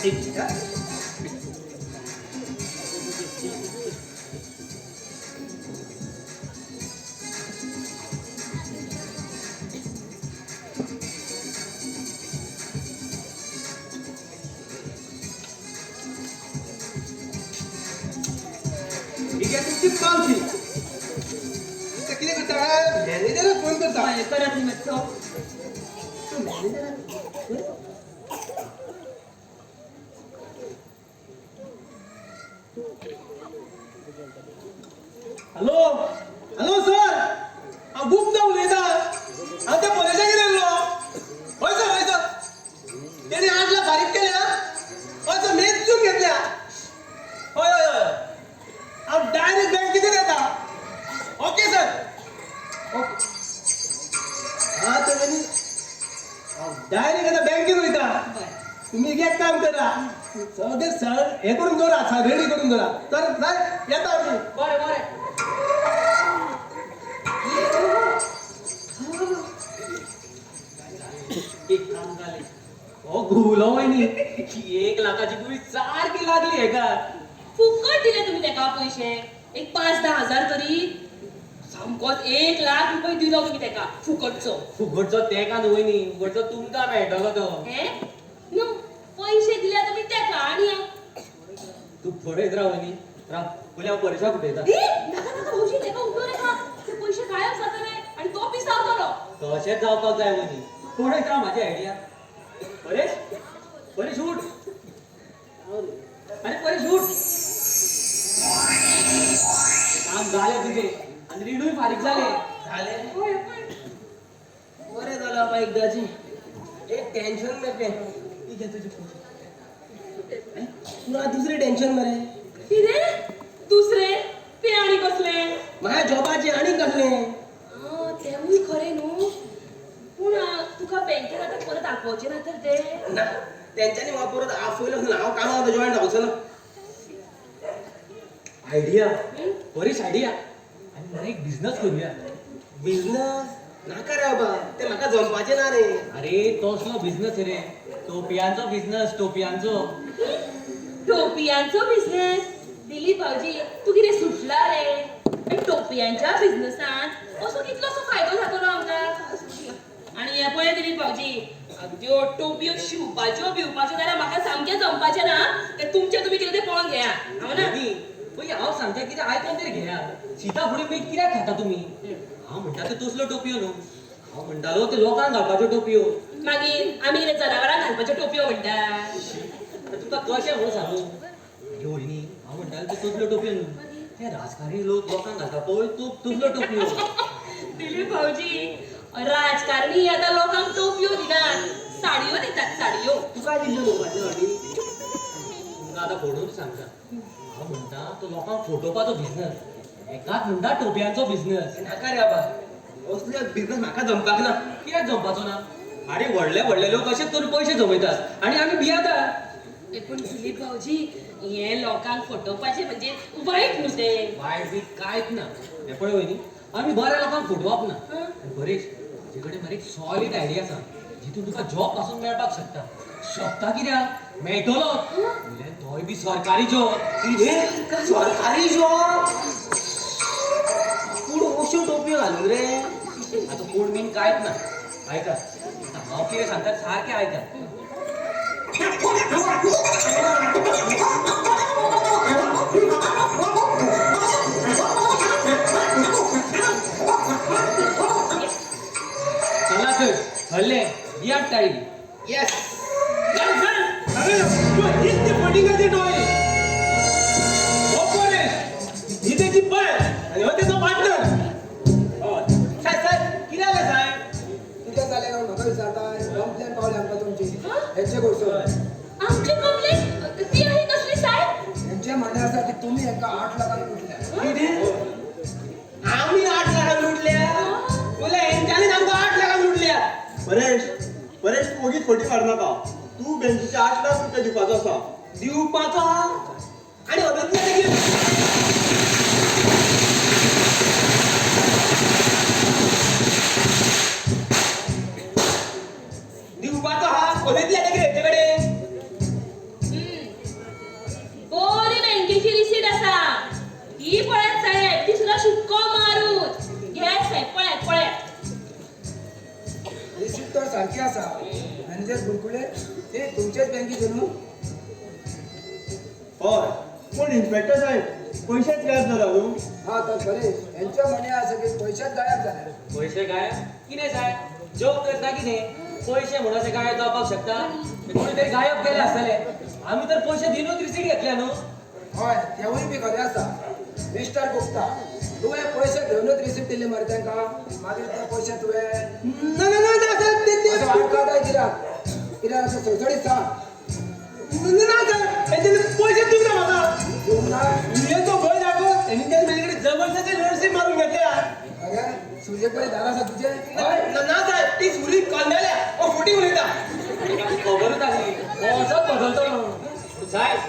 एक मिनिट. ठीक आहे, तुमची पावती. कितें करता? मॅनेजराक फोन करता. करात न्ही मातसो. मॅनेजराक. हॅलो हॅलो सर, हांव गुप्ता उलयतां. हांव त्या परेशाक येयल्लो. हय सर, हय सर, तेणी 8 लाख फारीक केल्या. हय सर, मेजून घेतल्या. हय हय हय, हांव डायरेक्ट बँकेचेर येता. Okay sir, okay. हां तर हांव डायरेक्ट आतां बँकेन वयता. तुमी एक काम करा, सगळें सर हें करून दवरा, रेडी करून दवरा. तर जाय येता आमी. बरें बरें. एक काम जालें, हो घुंवलो वयनी. 1 लाखाची गुळी सारकी लागली हेका. फुकट दिले तुम्ही तेका पयशे, एक 5-10 हजार तरी. सामकोच 1 लाख रुपये दिलो तुम्ही तेका फुकटचो. फुकटचो तेका न्हू वयनी, फुकटचो तुमकां मेळटलो तो. हें न्हू, पयशे दिल्या तुमी तेका. आनी तूं पळयत राव वयनी, राव पयलीं हांव परेशाक उठयता. नाका नाका भाऊजी, तेका उठोवं नाका, ते पयशे गायब जातले आनी तो पिसावतलो. तशेंच जावपाक जाय वयनी. पळयत राव म्हाजी आयडिया. परेश, परेश उठ. अरे परेश उठ. काम जालें तुजें आनी रिणूय फारीक जालें. जालें बरें जालें बाबा एकदांची. एक टेन्शन मेकळें. घे तुजे पयशे. तुला दुसरें टेन्शन मरे. कितें दुसरें? तें आनी कसलें? म्हाज्या जॉबाचें आनी कसलें? आं, तेंवूय खरें न्हू. पूण तुका बँकेन आतां परत आपोवचें ना तर ते? ना, तेंच्यांनी म्हाका परत आफयलो ना. हांव कामाक आतां जॉयन जावचो ना. आयडिया, बरीच आयडिया. आनी मरे एक बिझनस करूया. बिझनस नाका रे बाबा, ते म्हाका जमपाचें ना रे. अरे तसलो बिझनस रे, टोपयांचो बिझनस. टोपयांचो. टोपयांचो बिझनस? दिलीप भाऊजी, तूं कितें सुटला रे? आनी टोपयांच्या बिझनसान असो कितलोसो फायदो जातलो आमकां? आनी हें पळय दिलीप भाऊजी, त्यो टोपयो शिंवपाच्यो बिवपाच्यो जाल्यार म्हाका सामकें जमपाचें ना. तें तुमचें तुमी कितें तें पळोवन घेया. हांव ना. पळय हांव सांगता कितें आयकोन तरी घेया. शिता फुडें मीठ कित्याक खाता तुमी? हांव म्हणटा त्यो तसल्यो टोपयो न्हू, हांव म्हणटालो त्यो लोकांक घालपाच्यो टोपयो. मागीर आमी कितें जनावरांक घालपाच्यो टोपयो म्हणटा? तुका कशें म्हणून सांगू? आगे वयनी, हांव म्हणटालें ते तसल्यो टोपयो न्हू, ते राजकारणी लोक लोकांक घालता पळय तो तसल्यो टोपयो. दिलीप भाऊजी, राजकारणी आता लोकांक टोपयो दिनात, साडयो दितात, साडयो. तुका दिल्ल्यो न्हू फाटले फावटी. तुमकां आतां फोडून सांगता, हांव म्हणटा तो लोकांक फटोवपाचो बिझनस, एकाच म्हणटा टोपयांचो बिझनस. नाका रे बाबा, असलो बिझनस म्हाका जमपाक ना. कित्याक जमपाचो ना? अरे व्हडले व्हडले लोक अशेच करून पयशे जमयतात आनी आमी भियेता. पूण दिलीप भाऊजी, हे लोकांक फटोवपाचें म्हणजे वायट न्हू तें. वायट बी कांयच ना. हें पळय वयनी, आमी बऱ्या लोकांक फटोवप ना. आनी परेश, म्हजे कडेन मरे एक सॉलीड आयडिया आसा जितून तुका जॉब पासून मेळपाक शकता. शकता कित्याक मेळटलो, वयल्यान तोय बी सरकारी जॉब. कितें सरकारी जॉब? पूण अश्यो टोपयो घालून रे? आतां कोण बीन कांयच ना. आयका, आतां हांव कितें सांगता सारकें आयका. चला तर हल्ले दियात टाळी. येस हीच ती फटिंगाची टोळी. हो परेश, ही त्याची बायल आनी हो त्याचो पार्टनर. साहेब साहेब, कितें जालें साहेब? कितें जालें काय म्हाका विचारताय? कंप्लेन पावली आमकां तुमची हेंचे कडसून. आमची कंप्लेन ती आहे कसली साहेब? हेंचें म्हणणें आसा की तुमी हेंकां 8 लाखांक लुटल्या. कितें आमी 8 लाखांक लुटल्या? बोले हेंच्यांनीच आमकां 8 लाखांक लुटल्या. परेश, परेश, तूं वगीत फटी मारनाका. तूं बँकेचे 8 लाख रुपया दिवपाचो आसा. दिवपाचो आनी अदतले तेगेर दिवपाचो हा, अदतले तेगेर हेचे कडेन. बरी बँकेची रिसीट आसा ती पळयात साहेब, ती सुद्दां शिक्को मारून घेयात साहेब, पळयात पळयात. रिसीट तर सारकी आसा. मॅनेजर बुडकुले, ते तुमचेच बँकेचे न्हू? हय, पूण इन्स्पेक्टर साहेब, पयशेच गायब जाला न्हू. हा तर परेश, हेंचें म्हणणें आसा की पयशेच गायब जाले. पयशे गायब कितें साहेब? जोक करता कितें? पयशे म्हणून अशे गायब जावपाक शकता? कोणी तरी गायब केले आसतले. आमी तर पयशे दिनूच रिसीट घेतल्या न्हू. हय, तेवूय बी खरें आसा. मिस्टर गुप्ता, तुवें पयशे घेवनूच रिसीट दिली मरे तांकां, मागीर ते पयशे तुवें ना ना ना साहेब, ते असो आडकाटाय कित्याक? कित्याक असो सडसडीत सांग. ना साहेब, हेंच्यांनी पयशे दिवंक ना म्हाका. दिवंक ना? तो भंय दाखोवन हेंणी तेन्ना म्हजे कडेन जबरदस्ती रडसी मारून घेतल्या. अगे सुरये कडेन दार आसा तुजें? हय ना साहेब, ती सुरी कंदाल्या. हो फटी उलयता. खबरूच आसली असोच बदलतलो साहेब.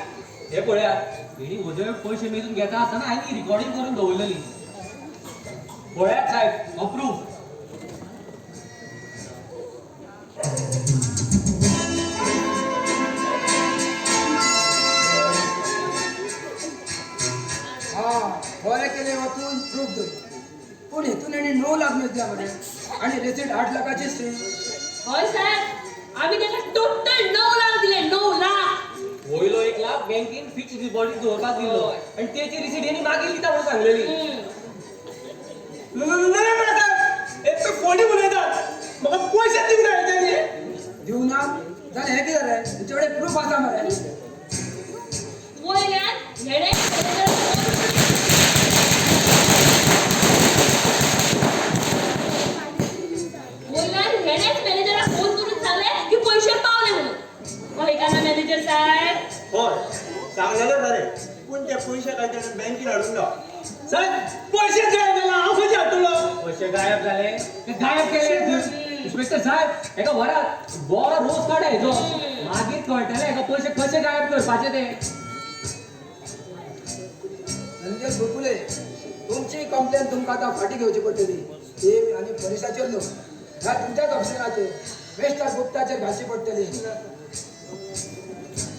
हे पळयात, हेणी वजय पयशे मेजून घेता आसतना हांवें रिकॉर्डिंग करून दवरलेली. पळयात साहेब, अप्रूव. हा बरें केलें वचून प्रूफ दवरला, पूण हितून हेणी 9 लाख मेजल्या मरे आनी रिसीट 8 लाखाचीच ती. हय साहेब, आमी ताका टोटल 9 लाख दिले, 9 लाख. वयलो 1 लाख बँकेन फिक्स डिपॉझिट दवरपाक दिल्लो आनी तेची रिसीट हेणी मागीर दिता म्हणून सांगलेली. ना ना ना साहेब, एक तर फोटी उलयतात. म्हाका पयशे दिवंक ना हेंच्यांनी. दिवंक ना जाल्यार हें कितें जालें? हेंचे कडेन प्रूफ आसा मरे. वयल्यान हेणें हेणेच मॅनेजराक फोन करून सांगलें की पयशे पावले म्हणून. हय का ना मॅनेजर साहेब? हय, सांगलेलें बरें, पूण ते पयशे काय ताणें बँकेन हाडूंक ना. साहेब, पयशे गायब जाले, हांव खंयचे हाडटलो? पयशे गायब जाले ते गायब केले. इन्स्पेक्टर साहेब, एका वरात बरो रोस काडा हेजो, मागीर कळटलें हेका पयशे कशे गायब करपाचे ते. मॅनेजर बुडकुले, तुमची कंप्लेन तुमकां आतां फाटीं घेवची पडटली. ती आनी परेशाचेर न्हू, ह्या तुमच्याच ऑफिसराचेर मिस्टर गुप्ताचेर घालची पडटली.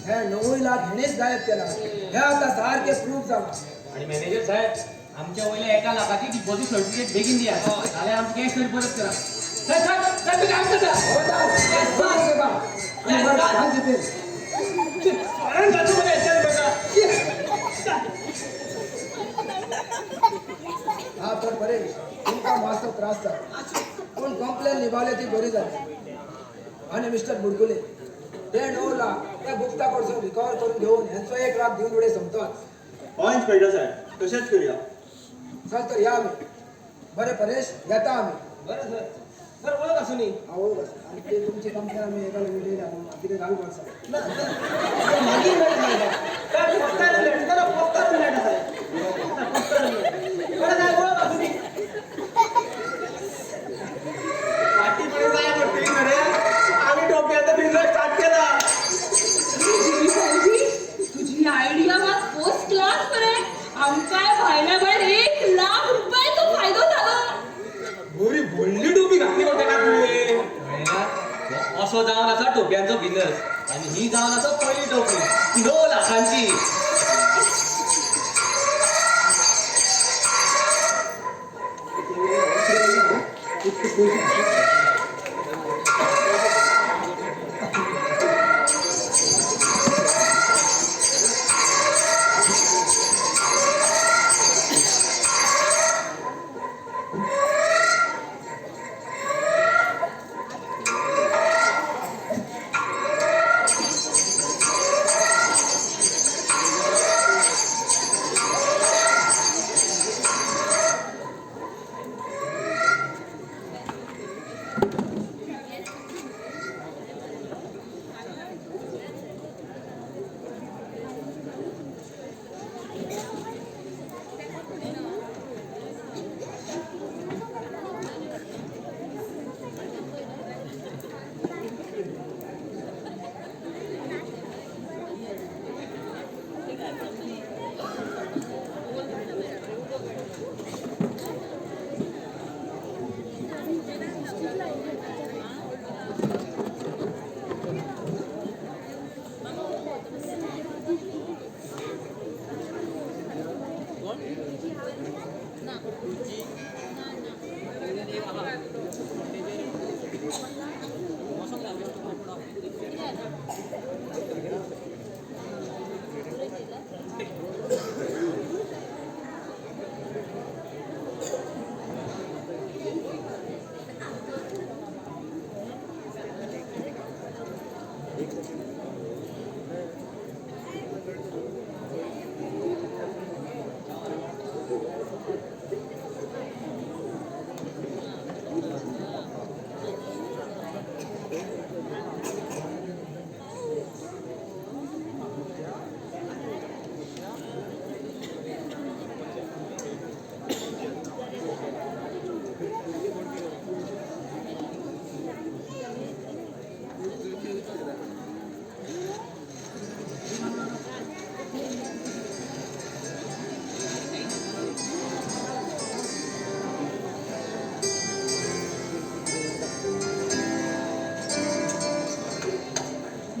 हे 9 लाख हेणीच गायब केला, हे आतां सारकें प्रूफ जाला. आनी मॅनेजर साहेब, आमच्या वयल्या 1 लाखाची डिपॉझिट सर्टिफिकेट बेगीन दियात, जाल्यार आमची कॅश तरी परत करा. साहेब साहेब साहेब, काम करता. घालतो मरे हेंच्यांनी म्हाका. हा तर परेश, तुमकां मातसो त्रास जाला, पूण कंप्लेन निभावल्या ती बरी जाली. आनी मिस्टर बुडकुले, ते 9 लाख त्या गुप्ता कडसून रिकवर करून घेऊन ह्यांचो 1 लाख दिवन उडय सोमतोच. हय इन्स्पेक्टर साहेब, तशेंच करूया. चल तर या आमी. बरें परेश, येता आमी. बरें सर. सर वळख आसूं न्ही. हांव वळख आसा. आनी ते तुमची कंप्लेन आमी एका उडयल्या कितें घालू वर्सा ना मागीर मेळटा काय पोस्टार मेळटा, पोस्टार मेळटा साहेब. बरें साहेब, वळख आसूं न्ही. फाटी फुडें जाय पडटली मरे. आमी टोपयांचो बिझनेस स्टार्ट केला. तुझी आयडिया मात फर्स्ट क्लास मरे. आमकांय भायल्या भायर 1 लाख रुपयाचो फायदो जालो. बरी व्हडली टोपी घातली कोण तेका तुवें. असो जावन आसा टोपयांचो बिझनेस आनी ही जावन आसा पयली टोपी 9 लाखांची.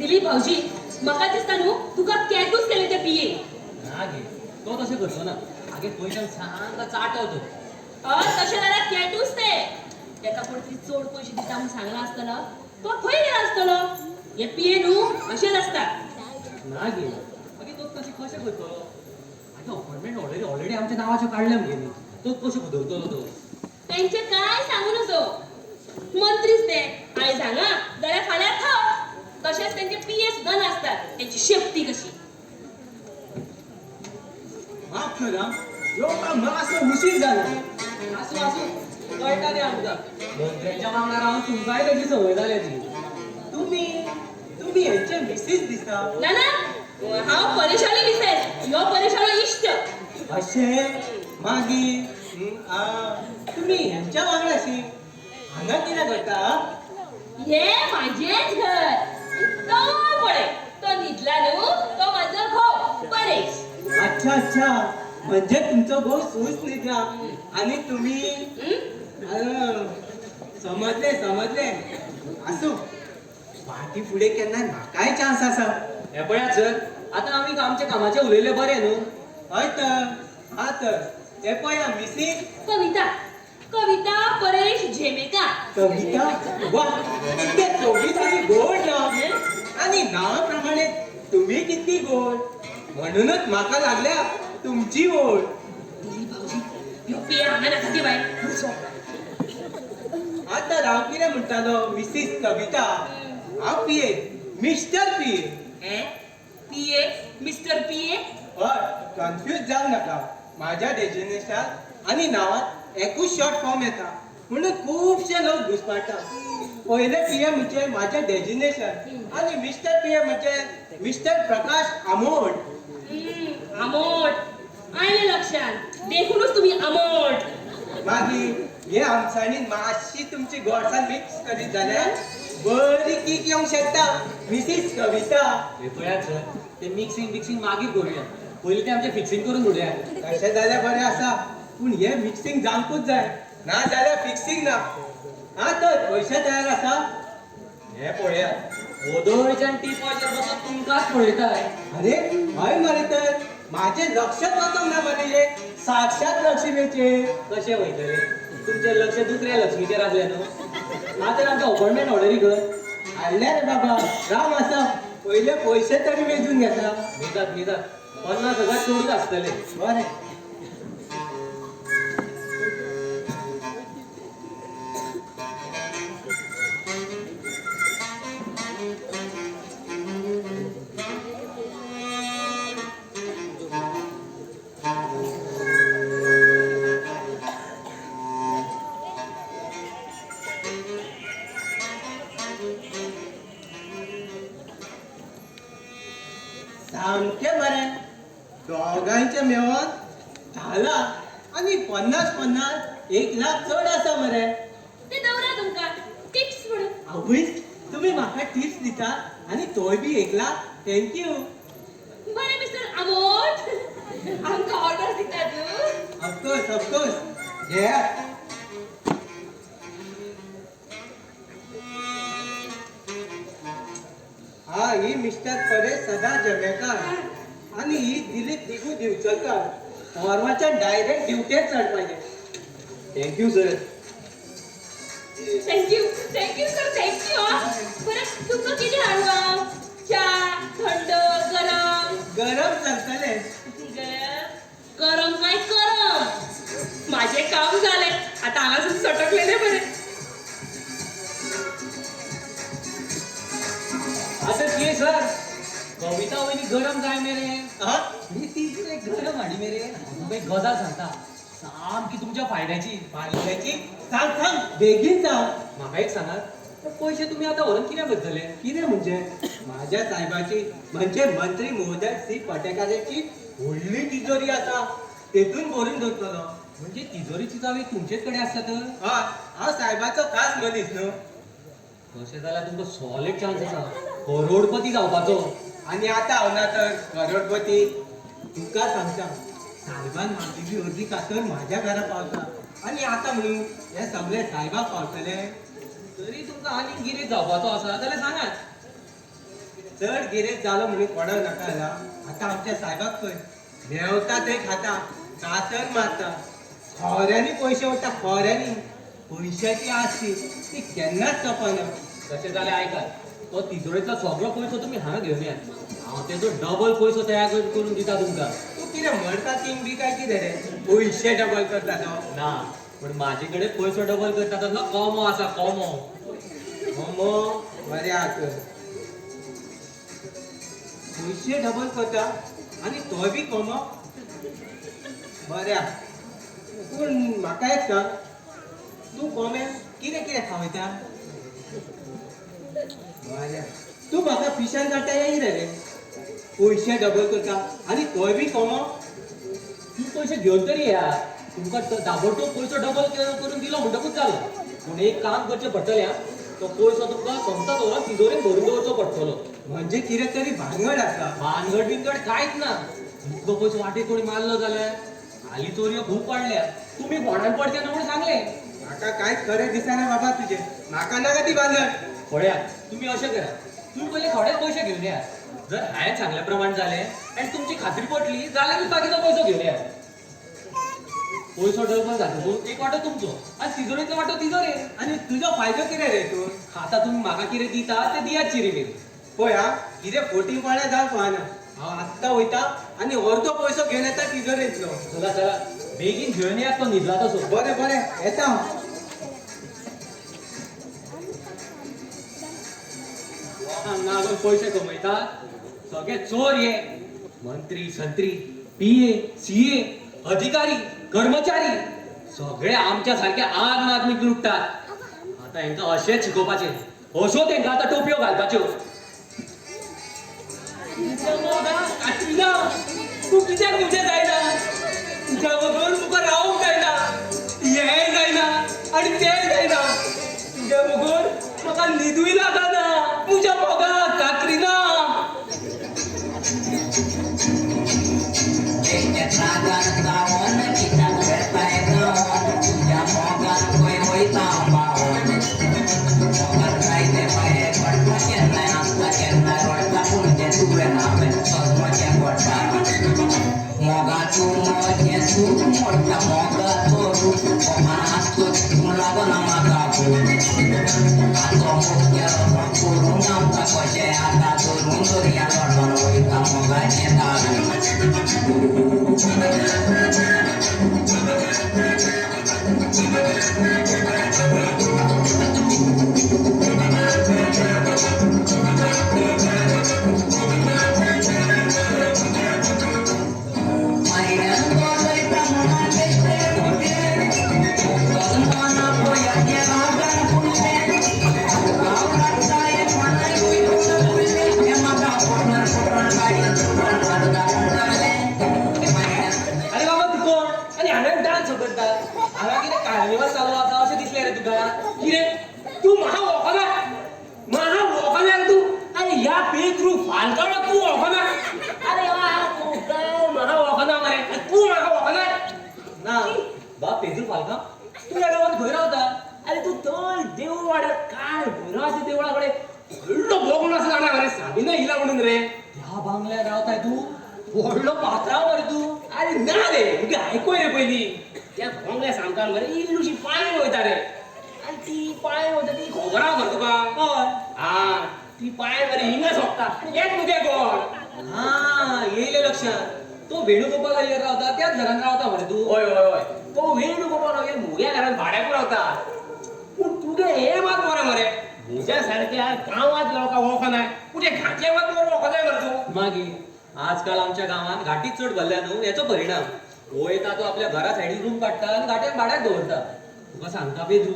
दिलीप भाऊजी, म्हाका दिसता न्हू तुका कॅटूच केलें ते पिये. ना गे, तो तशें करचो ना. आगे पयशान सामको चाटो तो. हय, तशें जाल्यार कॅटूच ते. तेका कोण तरी चड पयशे दिता म्हूण सांगलां आसतलो, तो खंय गेला आसतलो. हे पिये न्हू अशेंच आसता. ना गे, मागीर तो तशें कशें करतलो? आगे अपॉयंटमेंट ऑलरेडी ऑलरेडी आमच्या नांवाच्यो काडल्या मगे न्ही, तो कशें बदलतलो तो? तेंचें कांय सांगू नजो. मंत्रीच ते, आयज हांगा जाल्यार फाल्यां थंय. तशेंच तेंचे पिये सुद्दां नासतात, तेंची शेपटी कशी. माफ करा, येवपाक मातसो उशीर जालो. आसूं आसूं, कळटा तें आमकां. मंत्र्यांच्या वांगडा रावन तुमकांय ताची संवय जाल्या ती. तुमी तुमी हेंचे मिसीस दिसता. ना ना, हांव परेशाली मिसेस, ह्यो परेशालो इश्ट. अशें? मागीर तुमी हेंच्या वांगडाशी हांगा कितें करता? हें म्हाजेंच घर. तो पळय, तो न्हिदला न्हू, तो म्हाजो घोव परेश. अच्छा अच्छा, म्हणजे तुमचो घोव सूस न्हिदला आनी तुमी समजले समजले. आसूं, फाटी फुडें केन्ना म्हाकाय चान्स आसा. हें पळयात सर, आतां आमी आमच्या कामाचें उलयलें बरें न्हू. हय तर, हा तर ते पळया मिसीस कविता. कविता परेश झेमेकार. कविता, वा कितकें सोबीत आनी गोड नांव. आनी नांवा प्रमाणे तुमी कितली गोड, म्हणूनच म्हाका लागल्या तुमची ओढ. दिलीप भाऊजी, ह्यो पिये हांगा नाका गे बाय. आतां हांव कितें म्हणटालो मिसीस कविता, हांव पिये, मिस्टर पिये. हे पीए, मिस्टर पीए. हय, कन्फ्यूज जावं नाका. माझ्या डेजिनेशात आनी नांवात एकूच शॉर्ट फॉर्म येता म्हणून खुबशे लोक घुसपाटा. पयले पी ए म्हणजे माझ्या डेजिनेशन आनी मिस्टर पी ए म्हणजे मिस्टर प्रकाश आमोट. आमोट आयले लक्षात, देखूनच तुम्ही आमोट. मागीर हे आमसाणीन मातशी तुमची गोडसाण मिक्स करीत जाल्यार बरी कीक येवंक शकता मिसीस कविता. हे पळयात सर, ते मिक्सिंग बिक्सिंग मागीर करूया, पयलीं ते आमचें फिक्सिंग करून उडया. तशें जाल्यार बरें आसा, पूण हे मिक्सिंग जावंकूच जाय, ना जाल्यार फिक्सिंग ना. हा तर पयशे तयार आसा. हे पळयात, वदोळच्यान टिपाचेर बसून तुमकांच पळयताय. अरे हय मरे, तर माझे लक्षच वचोंक ना मरे, हे साक्षात लक्ष्मीचे. कशें वयतलें, तुमचें लक्ष दुसऱ्या लक्ष्मीचेर आसलें न्हू. हा तर आमच्या अपॉयंटमेंट ऑर्डरी कर हाडल्या रे बाबा, राम आसा, पयले पयशे तरी मेजून घेता. मेजात मेजात, 50,000 चडूच आसतले. बरें. सामकें बरें, दोगांयचें मेळोन 10 लाख आनी 50 50 1 लाख चड आसा मरे. ते दवरा तुमकां टिप्स म्हणून. आवय, तुमी म्हाका टिप्स दिता आनी तोय बी 1 लाख. Thank you. बरें मिस्टर आमोट, आमकां ऑर्डर दितात न्हू. ऑफकोर्स ऑफकोर्स, घेयात. हा, ही मिस्टर परेश सदा जमेकार आनी ही दिलीप दिगू दिवचलकार. फॉर्माच्यान डायरेक्ट ड्युटेर चडपाचें. Thank you sir. Thank you thank you sir, thank you. बरें, तुमकां कितें हाडूं हांव? च्या, थंड, गरम? गरम चलतलें. गरम गरम काय करम? माझें काम जालें, आतां हांगासून सटकलेलें बरें. आतां कितें सर, कविता वयनी गरम जाय मेरे. हा, मी ती गरम हाडी मेरे. तुमकां एक गजाल सांगता, सामकी तुमच्या फायद्याची. फायद्याची? सांग सांग, बेगीन सांग. म्हाका एक सांगात, ते पयशे तुमी आतां व्हरून कितें करतले? कितें म्हणजे, माझ्या साहेबाची म्हणजे मंत्री महोदय सी पटेकाराची व्हडली तिजोरी आसा, तेतून भरून दवरतलो. म्हणजे तिजोरीची चावी तुमचेच कडेन आसता तर? हय, हांव साहेबाचो खास मनीस न्हू. तशें जाल्यार तुमकां सॉलिड चान्स आसा करोडपती जावपाचो. आनी आतां हांव ना तर करोडपती. तुका सांगता, साहेबान मागिल्ली अर्दी कातर माझ्या घरा पावता आनी आतां म्हणून हे सगळे साहेबाक पावतले. तरी तुमकां आनीक गिरेज जावपाचो आसा जाल्यार सांगात. चड गिरेज जालो म्हणून कोणाक नाका जाला. आतां आमच्या साहेबाक खंय मेवता थंय खाता, कातर मारता, खोऱ्यांनी पयशे वता, खोऱ्यांनी. पयशाची आस ती केन्नाच सोंपना. तशें जाल्यार आयकात, तो तिजोरेंतलो सगळो पयसो तुमी हांगा घेवन यात, हांव तेजो डबल पयसो तयार करून दिता तुमकां. तूं कितें मरता किंग बी काय कितें रे? पयशे डबल करता तो. ना, पूण म्हाजे कडेन पयसो डबल करता तसलो कोमो आसा, कोमो. कोमो बरें आसा, पयशे डबल करता आनी तोय बी कोमो. बरें आसा, पूण म्हाका एक सांग, तूं कोमे कितें कितें खावयता? बरें, तूं म्हाका पिशान काडटा येयना रे? पयशे डबल करता आनी तोय बी कोमो. तूं पयशे घेवन तरी येया, तुमकां ताबडतोब पयसो डबल करून दिलो म्हणटकूच जालो. पूण एक काम करचें पडटलें, तो पयसो तुमकां सोमता दवरून तिजोरेन भरून दवरचो पडटलो. म्हणजे कितें तरी भानगड आसा. भानगड बिनगड कांयच ना. इतलो पयसो वाटेक कोणी मारलो जाल्यार हालीं चोरयो खूब वाडल्या. तुमी फोंडान पडचे ना म्हूण सांगलें. म्हाका कांयच खरें दिसना बाबा तुजें, म्हाका नाका ती भानगड. पळयात, तुमी अशें करात, तुमी पयले थोडे पयशे घेवन येयात. जर हांवें सांगल्या प्रमाण जालें आनी तुमची खात्री पटली जाल्यार बाकीचो पयसो घेवन येयात. पयसो डबल जातकूच एक वांटो तुमचो आनी तिजोरेंतलो वांटो तिजोरेन. आनी तुजो फायदो कितें रे तूं? आतां तुमी म्हाका कितें दिता तें दियात चिरीमिरी. पळय हा, कितें फोटींगपणां जावंक फावना. हांव आत्तां वयता आनी अर्दो पयसो घेवन येता तिजोरेंतलो. चला चला, बेगीन घेवन येयात, तो न्हिदला तसो. बरें बरें, येता हांव. हांगा पयशे कमयतात. सगळे चोर हे. मंत्री, संत्री, पीए, सीए, अधिकारी, कर्मचारी सगळे आमच्या सारखे आम आदमीक लुटतात. आता हेंका अशेंच शिकोवपाचें, अश्यो तेंकां आतां टोपयो घालपाच्यो. तुज्या मोगान कात्रिना, तूं कित्याक म्हजें जायना? तुज्या बगर तुका रावंक जायना, हें जायना आनी तें जायना. तुज्या बगर म्हाका न्हिदूय लागना. तुज्या मोगान कात्रिना. अरे बाबा तू कोण आनी हांवें डान्स करता? हांगा कितें कार्निवल चालू आसा अशें दिसलें रे तुका? कितें तूं म्हाका वळखना? म्हाका वळखना रे तूं? अरे ह्या पेत्रू फाल्कांवाक तूं वळखना? अरे वा, तूं काय म्हाका वळखना मरे? तूं म्हाका वळखना? ना बाब पेद्रू फाल्कांव, तूं ह्या गांवांत खंय रावता? अरे तूं थंय देवूळ वाड्यार काय बरो आसा देवळा कडेन व्हडलो बोगलो आसा जाणा मरे, साबिना येयला म्हणून रे. ह्या बांगल्यार रावताय तूं? व्हडलो पात्रांव मरे तूं. अरे ना रे, तुगे आयकोय रे पयलीं. त्या बोंगल्या सामकार मरे इल्लूशी पांय वयता रे, आनी ती पांय वयता ती खबर आहा मरे तुका? हय. हा, ती पांय मरे हिंगा सोंपता एक मुगे कोण. हा, येयलें लक्षात. तो वेणुगोपाल अय्यर रावता त्याच घरान रावता मरे तूं? हय हय हय, तो वेणुगोपाल अय्यर मुग्या घरान भाड्याक रावता. पूण तुगे हें मात बरें मरे, म्हज्या सारक्या गांवांत लोकांक वळखनाय, पूण ते घांटले मात बरें वळखताय मरे तूं. मागीर आजकाल आमच्या गांवांत घाटी चड भरल्या न्हू, हेचो परिणाम. वयता तो आपल्या घरा सायडीन रूम काडटा आनी घाट्याक भाड्याक दवरता. तुका सांगता पेद्रू,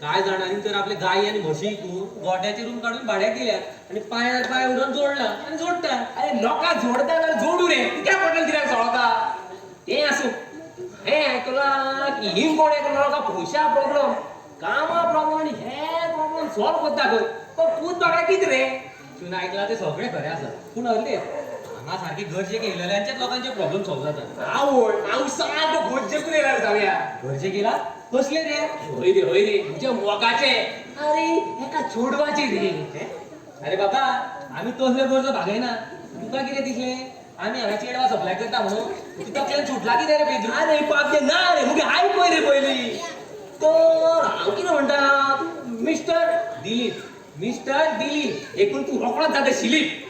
कांय जाणांनी तर आपले गायी आनी म्हशी विकून गोट्याचे रूम काडून भाड्याक दिल्यात आनी पांयार पांय उडोवन जोडला आनी जोडटा. अरे लोकां जोडता जाल्यार जोडू रे, कित्याक पडटलें कित्याक सोडता? तें आसूं, हें आयकलां की हिंग कोण एकलो लोकां पयशा प्रॉब्लम, कामा प्रॉब्लम आनी हे प्रॉब्लम सॉल्व करता खंय. पण पूत बाबा कितें रे? तुवें आयकलां तें सगळें खरें आसा, पूण अर्दे हांगा सारके गरजेक येयलेल्यांचेच लोकांचे प्रॉब्लम सॉल्व जातात. आवय, हांव सारको गरजेकूच येयला जावया. गरजेक येयला? कसले रे? हय रे हय रे, म्हज्या मोगाचे. अरे एका चेडवाचे रे. अरे बाबा, आमी तसले गरजो भागयना. तुका कितें दिसलें आमी हांगा चेडवा सप्लाय करता म्हणून? तूं तकल्यान सुटला कितें रे पेद्रू? अरे पापे ना रे, मुगे आयकय रे पयलीं. तर हांव कितें म्हणटा, मिस्टर दिलीप, मिस्टर दिलीप. एकूण तूं रोखडोच जाता शिलीप.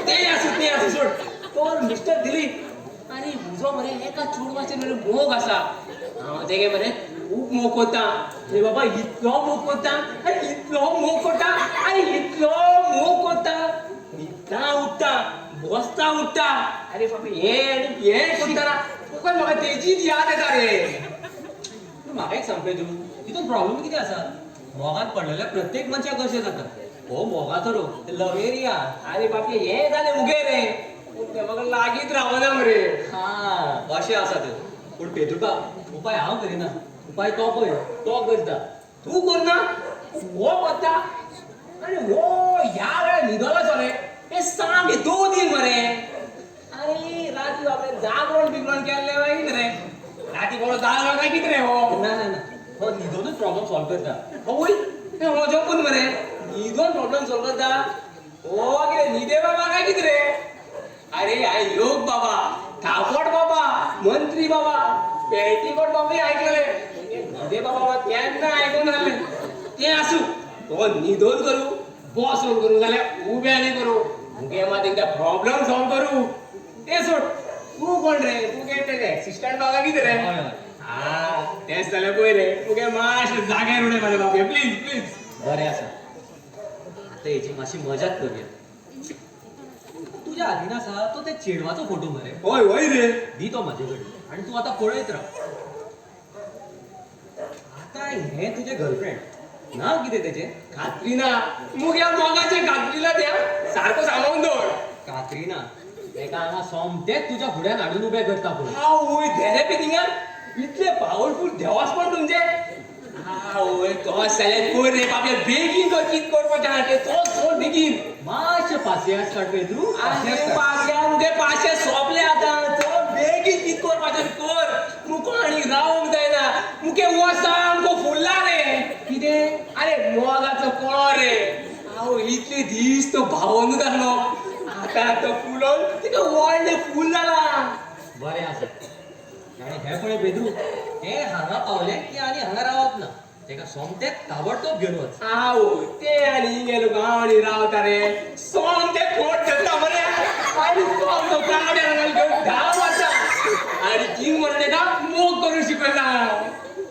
तें आसूं तें आसूं सोड. तर मिस्टर दिलीप, अरे म्हजो मरे एका चेडवाचेर मरे मोग आसा. हांव तेगे मरे खूब मोग करता. अरे बाबा इतलो मोग करता, अरे इतलो मोग करता, अरे इतलो मोग करता, न्हिदता उठता, बसता उठता, अरे बाबा हें आनी हें करतना फकत म्हाका तेजीच याद येता रे. पूण म्हाका एक सांग पेद्रू, तितून प्रॉब्लम कितें आसा? मोगान पडलेल्या प्रत्येक मनशाक अशें जाता. हो मोगाचो रोग, लवेरिया. अरे बापे हें जालें मुगे रे, पूण तें म्हाका लागींच रावना मरे. हा, अशें आसा तें. पूण पेद्रूबाब, उपाय हांव करिना, उपाय तो पळय, तो करता. तूं करना, हो करता. आनी हो ह्या वेळार न्हिदलो रे, हें सामकें 2 दिन मरे. अरे राती बाबरे जागरण बिगरण केल्लें मागीर रे, राती बरो जागरण काय कितें रे हो? ना ना ना, हो न्हिदोनूच प्रॉब्लम सॉल्व करता. होय, हें हो जपून मरे न्हिदोन प्रॉब्लम सॉल्व करता. हो कितें न्हिदे बाबा काय कितें रे? अरे हांवें योग बाबा, थापट बाबा, मंत्री बाबा, पेटीकोट बाबा आयकले, न्हिदे बाबा मात केन्ना आयकूंक नासलें. तें आसूं, तो न्हिदोन करूं, बसून करूं, जाल्यार उब्यांनी करूं, मुगे मात एकदां प्रॉब्लम सॉल्व करूं. तें सोड, तूं कोण रे? तूं कितें तेजें एसिस्टंट बाबा कितें रे? हा, तेंच जाल्यार पळय रे, मुगे मातशें जाग्यार उडय मरे बाबा, प्लीज प्लीज. बरें आसा, आतां हेची मातशी मजाक करुया. तूं तुज्या हातीन आसा तो त्या चेडवाचो फोटो मरे. हय हय रे. दी तो म्हाजे कडेन आनी तूं आतां पळयत राव. आतां हें तुजें गर्लफ्रेंड, नांव कितें तेजें? कात्रिना. मुग्या मोगाचें कात्रिना त्या सारको सांबाळून दवर. कात्रिना, तेका हांगा सोमतेंच तुज्या फुड्यान हाडून उबें करता पळय. आवय धेरे बी थिंगा इतले पावरफूल देवासपण तुमचें. आवय तोच जाल्यार कोर रे बाबले, बेगीन तो चीत करपाचें आहा तें, तोच सोड बेगीन. मातशें पासियास काड पेद्रू. पाशे मुगे पाशे सोंपले आतां. चल बेगीन चीत करपाचें कर. मुको आनी रावंक जायना, मुगे वस सामको फुल्ला रे. कितें? अरे मोगाचो कळो रे. हांव इतले दीस तो भावनूच आसलो, आतां तो फुलोन तिका व्हडलें फूल जाला. बरें आसा. आनी हें पळय पेद्रू, हें हांगा पावलें की आनी हांगा रावप ना, तेका सोमतेंच ताबडतोब घेवन वच. आवय ते आनी हिंगे लोक आनी रावता रे, सोमतें खोट धरता मरे आनी सोमतो काड्या घेवन धांव वता आनी किंग म्हणून तेका मोग करूंक शिकयला.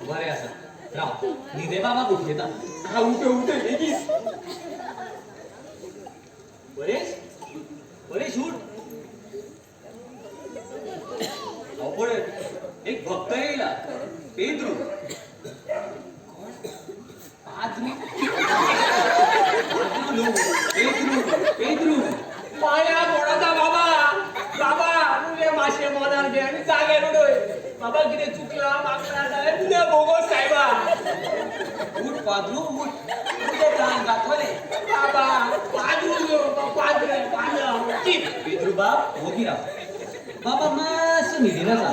बरें आसा, राव न्हिदे बाबाक उठयता. हा उठय उठय बेगीन. परेश, परेश उठ. हो पळय एक भक्त येयला, पेद्रू. पाद्रू? पाद्रू न्हू, पेद्रू पेद्रू. पांया पडता बाबा. बाबा तुजें मातशें मनार घे आनी जाग्यार उडय. बाबा कितें चुकलां मागलां जाल्यार तुजें भोगोस सायबा. उठ पाद्रू उठ, तुजें प्राण जातोलें. बाबा पाद्रू न्हू, पाद्रे पाद्र. पेद्रू बाब वोगी राव. बाबा मातसो न्हिदेन आसा.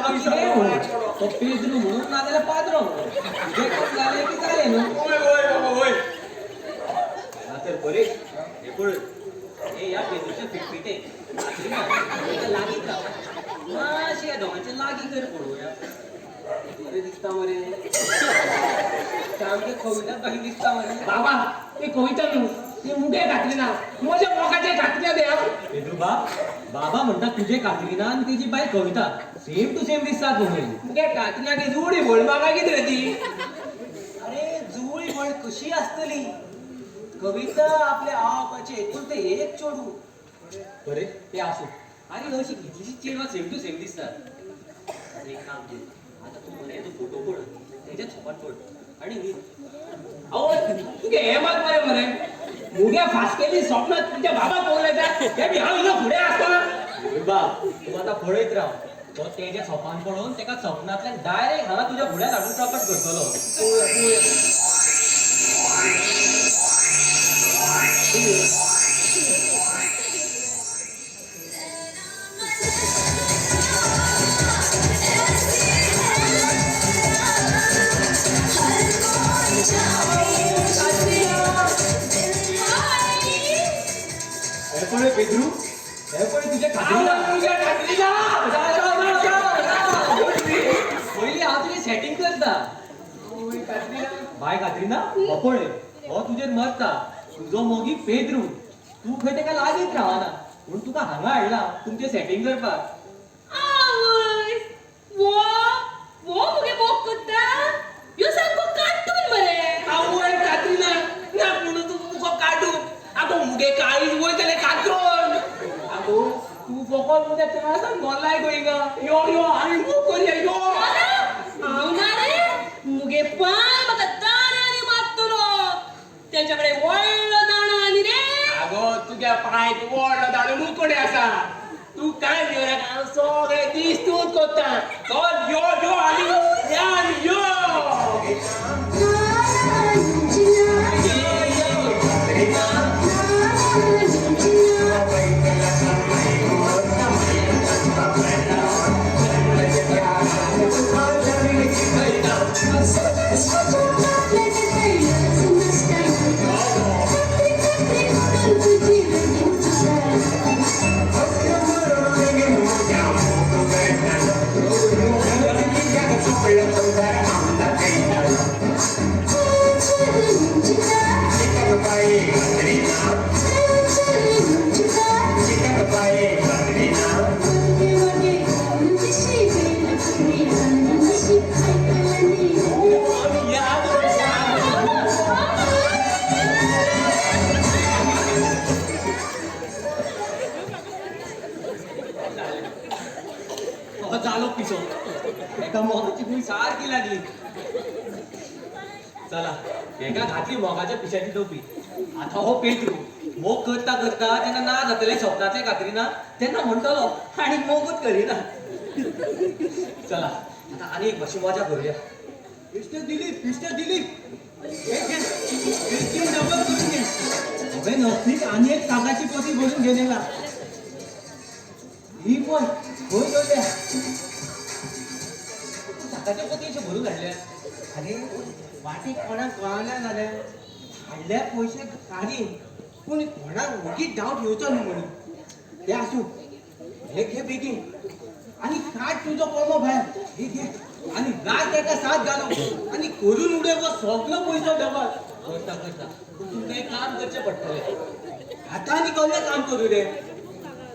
कितेंय म्हणून तो पेद्रू म्हणून नाजाल्यार पाद्रो म्हणून, तुजें काम जालें की जालें न्हू. वय वय बाबा वय. हा तर परेश, हें पळय, हे ह्या पेद्रूचे फिटफिटे ताका लागींच राव. मातशें ह्या दोगांचे लागीं कर पळोवया. बरें दिसता मरे, सामकें कविता कशी दिसता मरे. बाबा ती कविता न्हू, ती मुगे कात्रिना, म्हज्या मोगाचें कात्रिना तें. पेद्रू बाब, बाबा म्हणटा तुजें कात्रिना आनी तेजी बायल कविता सेम टू सेम दिसतात म्हणून. मुगे कात्रिना की जुळी व्हड म्हाका कितें रे ती. अरे जुळी व्हड कशी आसतली? कविता आपल्या आवपाचें एकुलतें एक चेडूं. बरें तें आसूं. आरे अशी कितलीशीं चेडवां सेम टू सेम दिसतात. एक काम कर, आतां तूं मरे हेजो फोटो पळय, तेज्याच सोपान पड आनी न्हीद. आवय तुगे हें मात बरें मरे, मुगे फास्केली स्वप्नात तुमच्या बाबाक पळोवंक येता, हें बी हांव हिंगा फुडें आसतना. बाब तूं आतां पळयत राव, तो तेज्या सोपान पडोवन तेका सपनांतल्यान डायरेक्ट हांगा तुज्या फुड्यान हाडून प्रकट करतलो. हें पळय पेद्रू, हें पळय तुजें कात्रिना. मुगे कात्रिना. पयलीं हांव तुजें सेटींग करता. बाय कात्रिना, हो पळय, हो तुजेर मरता. तुजो मोगी पेद्रू, तूं खंय तेका लागींच रावना म्हणून तुका हांगा हाडला तुमचें सेटींग करपाक. आवय वो वो मुगे मोग करता, ह्यो सामको कार्टून मरे. आवय कात्रिना ना म्हणून तूं मुखो काडू. आगो मुगे काळीज वयतलें कातरून. आगो तूं फकत मुगे त्रासान मोलाय गो हिंगा. यो यो आनी मोग करया यो. हांव ना रे, मुगे पांय म्हाका दाण्यानी मारतलो. तेच्या कडेन व्हडलो दाणो आनी रे. आगो तुज्या पांयक व्हडलो दाणो मुकोडे आसा. तूं कांय भिवनाका, हांव सगळे दीस तूंच कोत्ता. चल यो यो आनी या आनी यो. हो जालो पिसो. एका मोगाची गुळी सारकी लागली. चला एका घातली मोगाच्या पिशाची टोपी. आता हो पेत्रू मोग करता करता तेन्ना ना जातले स्वप्नाचे खात्रीना तेन्ना म्हणटलो आनी मोगूच करिना. चला आता आनी एक मातशी मजा करूया. Mister Dilip, mister Dilip, double करून घे. हांवें नक्कीच आनी एक साकाची पोती भरून घेतलेला. ही पळय खंय दवरल्या. साकाच्या पोती अशें भरून हाडल्या. अरे वाटेक कोणाक कळना जाल्यार हाडल्या पयशे काडीन, पूण कोणाक वगीत डावट येवचो न्हू म्हणून. ते आसूं, हे घे बेगीन आनी काड तुजो कोमो भायर. हे घे आनी रात एका साथ घालो आनी करून उडय हो सगलो पयसो डबल. करता करता पूण तुमकां एक काम करचें पडटलें. आतां आनी कसलें काम करूं रे?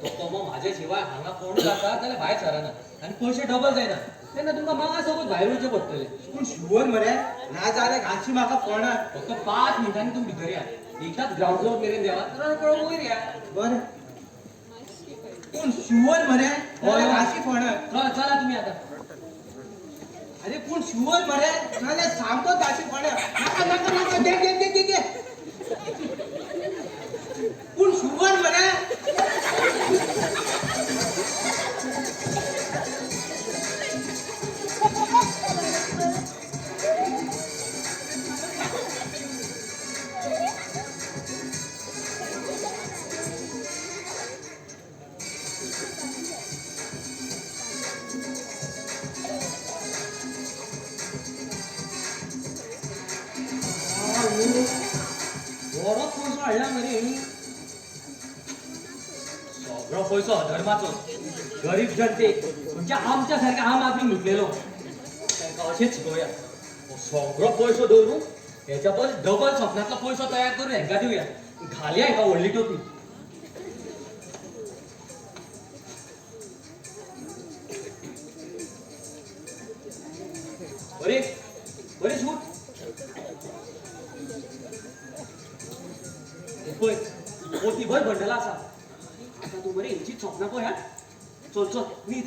तो कोमो म्हाजे शिवाय हांगा कोणूच आसा जाल्यार भायर सरना आनी पयशे डबल जायना, तेन्ना तुमकां मागा सोबत भायर वयचें पडटलें. पूण शुवर मरे, ना जाल्यार घालशी म्हाका फोणाक. फक्त 5 मिनटांनी तुमी भितर या. एकदाच ग्रावंड फ्लोर मेरेन देवा तर पळोवंक वयर या. बरें, पूण शुवर मरे, घालशी फोणाक. चला चला तुमी आतां. अरे पूण शुवर मरे, नाजाल्यार सामको घालशी फोणाक. नाका नाका नाका, घे घे घे घे. पूण शुवर मरे. बरो पयसो हाडला मरे. सगळो पयसो अधर्माचो. गरीब जनतेक म्हणजे आमच्या सारक्या आम आदमी लुटलेलो तांकां अशेंच शिकोवया. सगळो पयसो दवरून हेच्या परस डबल स्वप्नांतलो पयसो तयार करून हेंकां दिवया. घालया हेंकां व्हडली टोपी. बरे बरे शूट पळय पोती भर बंडला आसा. आतां तूं मरे हेंचीच स्वप्नां पळय. हा चल चल न्हीद.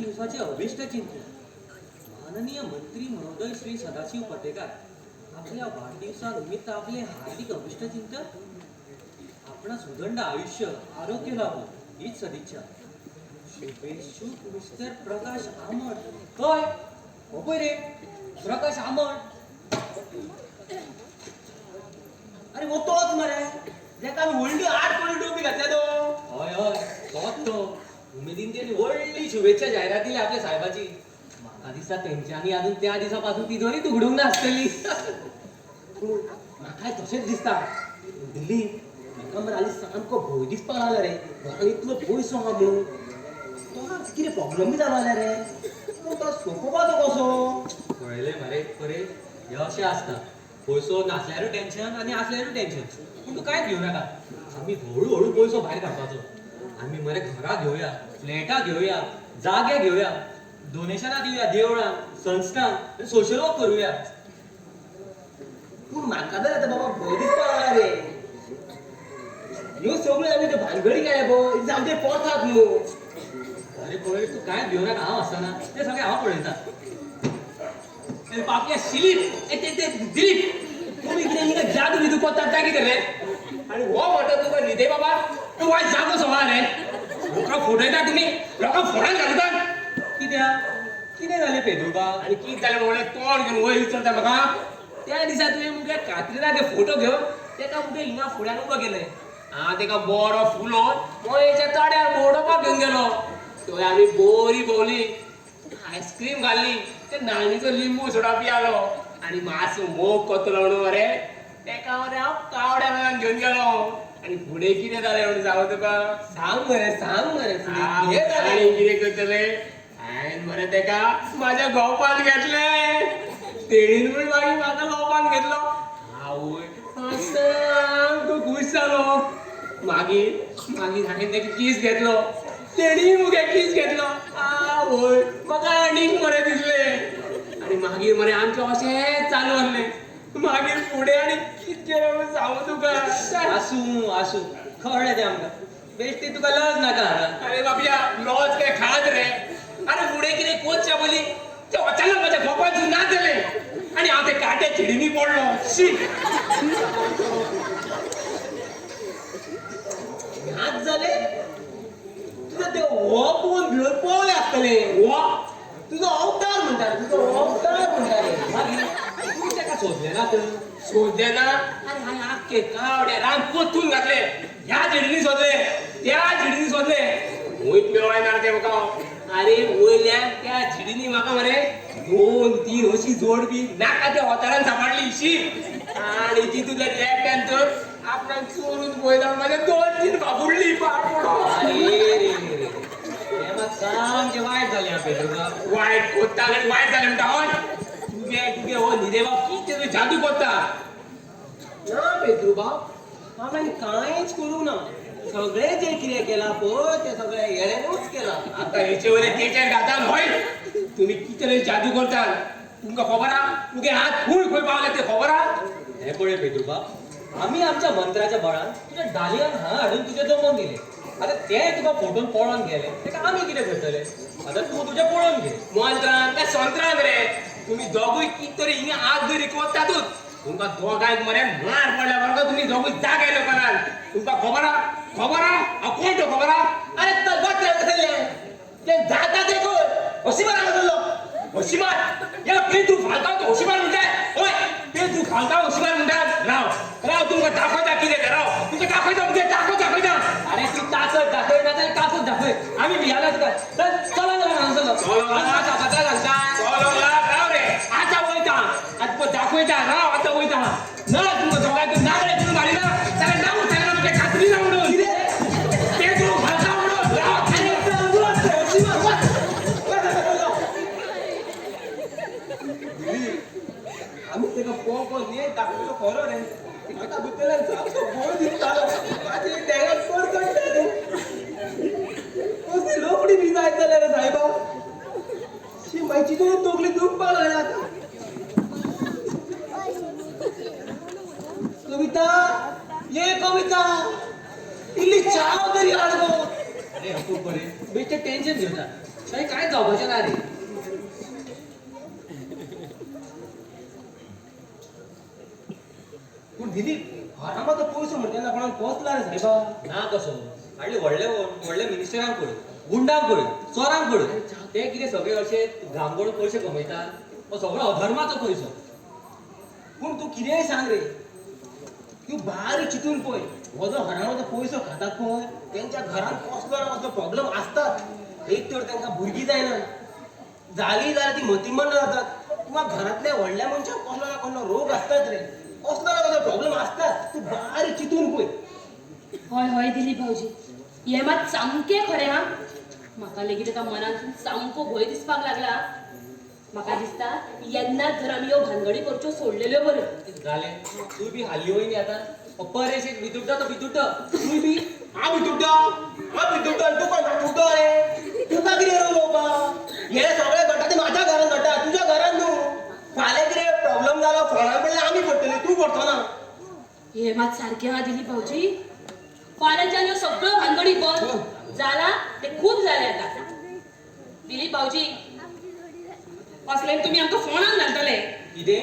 वाढदिवसाचे अभिष्ट चिंतन. माननीय मंत्री महोदय श्री सदाशिव पटेकार आपल्या वाढदिवसा निमित्त आपले हार्दिक अभिष्ट चिंतन. आपणा सुदंड आयुष्य आरोग्य लाभो हीच सदिच्छा. शुभेच्छुक मिस्टर प्रकाश आमट. हय हो पळय रे प्रकाश आमट. अरे हो तोच मरे जेका आमी व्हडली 8 कोटी टोपी घातल्या तो. हय हय तोच तो. उमेदीन तेणी व्हडली शुभेच्छा जायरात दिली आपल्या साहेबाची. म्हाका दिसता तेंच्यांनी अजून त्या दिसा पासून तिजोरी उगडूंक नासतली. पूण म्हाकाय तशेंच दिसता. दिलीप म्हाका मरे हालीं सामको भंय दिसपाक लागला रे. घरान इतलो पयसो आहा म्हणून तो कितें प्रॉब्लम बी जालो जाल्यार रे. पूण तो सोंपोवपाचो कसो? पळयलें मरे परे हें अशें आसता. पयसो नासल्यारूय टेन्शन आनी आसल्यारूय टेन्शन. पूण तूं कांयच घेवं नाका. आमी हळू हळू पयसो भायर काडपाचो. आमी मरे घरां घेवया, फ्लॅटां घेवया, जागे घेवया, डोनेशनां दिवया देवळांक, संस्थांक, सोशल वर्क करुया. पूण म्हाका तर आतां बाबा भंय दिसपाक लागला रे. ह्यो सगळ्यो आमी त्यो भानगडी केल्या पळय आमचे पोरतात न्हू. अरे पळय तूं कांयच भिवं नाका. हांव आसतना तें सगळें हांव पळयता. पापया शिलीप ते दिलीप तुमी कितें हिंगा जादू बिदू कोत्तात काय कितें रे? आनी हो म्हणटा तुका न्हिदे बाबा तूं वायट जागो सवा रे. लोकांक फटयता तुमी, लोकांक फोणान घालतात. कित्याक कितें जालें पेदुबा? आनी कितें जालें म्हणल्यार तोंड घेवन वयर विचारता म्हाका. त्या दिसा तुवें मुगे कात्रिनाचे फोटो घेवन तेका मुगे हिंगा फुड्यान उबो केलें. हांव तेका बरो फुलोवन मयेच्या तड्यार बोडोवपाक घेवन गेलो. थंय आमी बरी भोंवली, आयस्क्रीम घाली, ते नाल्लीचो लिंबू सोडा पियालो आनी मातसो मोग कोतलो म्हणून मरे तेका मरे हांव कावड्या वेळान घेवन गेलो. आनी फुडें कितें जालें म्हणून सांगू तुका? सांग मरे, सांग मरे फुडें कितें जालें? आनी कितें करतलें हांवें मरे तेका म्हाज्या गोपान घेतलें. तेणीन म्हूण मागीर म्हाका गोपान घेतलो. आवय सामको खूश जालो. मागीर मागीर हांवें तेका कीस घेतलो. तेणीय मुगे कीस घेतलो. आवय म्हाका आनीक बरें दिसलें. आनी मागीर मरे आमचें अशेंच चालू आसलें. मागीर फुडें आनी कितें केलें म्हणून सांगू तुका? आसूं आसूं कळ्ळें तें आमकां. बेश्टी तुका लज नाका हांगा. अरे बाबया लॉज काय खात रे. अरे फुडें कितें कोचच्या पयलीं तें अचानक म्हाज्या गोपान ना जालें आनी हांव ते काट्या चिडींनी पडलो. शी नाच जालें तुजो ते हो पळोवन भिवन पळोवले आसतले. हो तुजो अवतार म्हणटा रे, तुजो अवतार म्हणटा रे. मागीर तुमी तेका सोदलें ना तर? सोदलें ना. आनी हांवें आख्खे कावड्या रान पोतून घातलें. ह्या झिडींनी सोदलें, त्या झिडींनी सोदलें, खंयच मेळना रे तें म्हाका. अरे वयल्यान त्या झिडींनी म्हाका मरे 2-3 अशी जोडपी नाका त्या अवतारान सांबाळली. शी आनी तितूंतल्या एकट्यान तर आपणाक चोरून पळयता म्हाज्या 2-3 फाफुडली पाड पडो. अरे रे रे हें मात सामकें वायट जालें आं पेद्रुबा. वायट कोत्ता आनी वायट जालें म्हणटा. हय तुगे तुगे हो न्हिदे बाब कितें तूं जादू कोत्ता. ना पेद्रुबाब, हांवें कांयच करूंक ना. सगळें जें कितें केलां पळय तें सगळें येण्यानूच केलां. आतां हेचे वयले तेचेर घातात. हय तुमी कितें तरी जादू करतात. तुमकां खबर आहा तुगे हात खूंय खंय पावले ते खबर आहा? हें पळय पेद्रुबाब, आमी आमच्या मंत्राच्या बळान तुज्या डालयान हांगा हाडून तुजें जमोवन दिलें. आतां तें तुका फोटोन पळोवन गेलें तेका आमी कितें करतले? आतां तूं तुजें पळोवन घे. मंत्रान काय संत्रान रे तुमी दोगूय कितें तरी हिंगा हात धरी कोत्तातूच. तुमकां दोगांयक मरे मार पडल्या बरोबर तुमी दोगूय जागे लोकांक. तुमकां खबर आहा? खबर आहा हांव कोण तो खबर आहा? अरे चल ते जाता ते कोण होशिमार हांगा. होशिमार या पेद्रू फालतांव तो होशिमार म्हणटात. हय पेद्रू फालतांव होशिमार म्हणटात. राव राव तुमकां दाखयता कितें तें. राव तुमकां दाखयता मुगे ताकद दाखयता. अरे तूं ताकद दाखय ना जाल्यार ताकद दाखय. आमी भियाना तुका. चल चला ना हांगा चलो. चलो राव रे आतां वयता. आतां दाखयता राव आतां वयता. ना तुमकां दोगांयक नागडे करून घालिना जाल्यार नांव सांगना मुगे खात्री ना म्हणून. पेद्रू फालतांव म्हणून. राव आमी तेका पोवपाक न्ही दाखयलो खरो रे. म्हाका भितरल्यान सामको भंय दिसतालो. म्हाजे देगाक चड चडटा रे. कसली लोकडी बी जायत जाल्यार रे सायबा. अरे अपूप बरे बेश्टें टेन्शन घेवता, थंय कांयच जावपाचें ना रे. पूण दिलीप, हरामाचो पयसो म्हणटा तेन्ना कोणाक पोचला रे सायबा? ना कसो हाडले व्हडले व्हडले मिनिस्टरांक पळय, गुंडांक पळय, चोरांक पळय, ते कितें सगळे अशे घाम गळून पयशे कमयतात? हो सगळो अधर्माचो पयसो. पूण तूं कितेंय सांग रे, तूं बारीक चिंतून पळय, हो जो हरामाचो पयसो खातात पळय तेंच्या घरांत कसलो ना कसलो प्रॉब्लम आसतात. एक तर तांकां भुरगीं जायना, जाली जाल्यार ती मतिमंद जातात, किंवा घरांतल्या व्हडल्या मनशाक कसलो ना कसलो रोग आसतात रे, कसलो ना कसलो प्रॉब्लम आसतात. तूं बारीक चिंतून पळय. हय हय दिलीप भाऊजी, हें मात सामकें खरें हा. म्हाका लेगीत आतां मनांतून सामको भंय दिसपाक लागला. म्हाका दिसता येन्नाच जर आमी ह्यो भानगडी करच्यो सोडलेल्यो बऱ्यो. जालें, तूं बी हाल्ली वयनी आतां. परेश एक भितुडटा तो भितुडटा, तूं बी. हांव भितुडटा, हांव भितुडटा आनी तूं कोण भितुडटो रे? तुका कितें रे उलोवपा? हें सगळें घडटा तें म्हाज्या घरान घडटा, तुज्या घरान न्हू. फाल्यां कितें प्रॉब्लम जालो फोणान पडल्यार आमी पडटली, तूं पडचो ना. हें मात सारकें हा दिलीप भाऊजी, फाल्यांच्यान ह्यो सगळ्यो भानगडी बंद जाला, ते खूब जालें आतां. दिलीप भाऊजी, असल्यान तुमी आमकां फोणान घालतले. कितें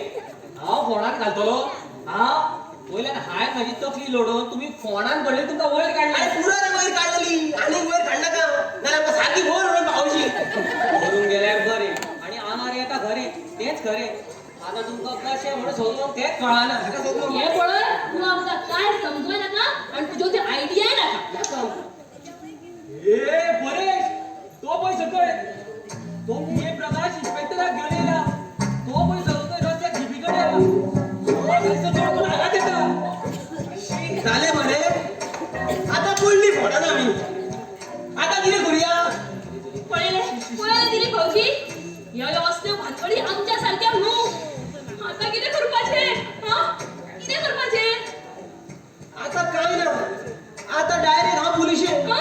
हांव फोणान घालतलो? हांव वयल्यान हांवें म्हाजी तकली लोडोवन तुमी फोणान पडले, तुमकां वयर काडले. आरे पुरो रे वयर काडलेली, आनी वयर काडनाका, नाल्यार आमकां सारकी वयर व्हरून पावशी. करून गेल्यार बरें आनी आंगार येता खरें, तेंच खरें. आतां तुमकां कशें म्हणून सोदूंक तेंच कळना. हें पळय, तूं आमकां कांय समजूय नाका आनी तुज्यो त्यो आयडियाय नाका. ए परेश, तो पळय सकयल, तो पी प्रकाश इन्स्पेक्टराक घेवन येयला. तो पळय सकयल रस्त्याक जिपी कडेन येयला. चड करून हांगाच येता. जालें मरे, आतां पडली फोणान आमी, आतां कितें करुया? पळयलें पळयलें दिलीप भाऊजी, ह्यो ह्यो असल्यो भानगडी आमच्या सारक्या न्हू. आतां कितें करपाचें? हा, कितें करपाचें? आतां कांय ना, आतां डायरेक्ट हांव पुलिशेन,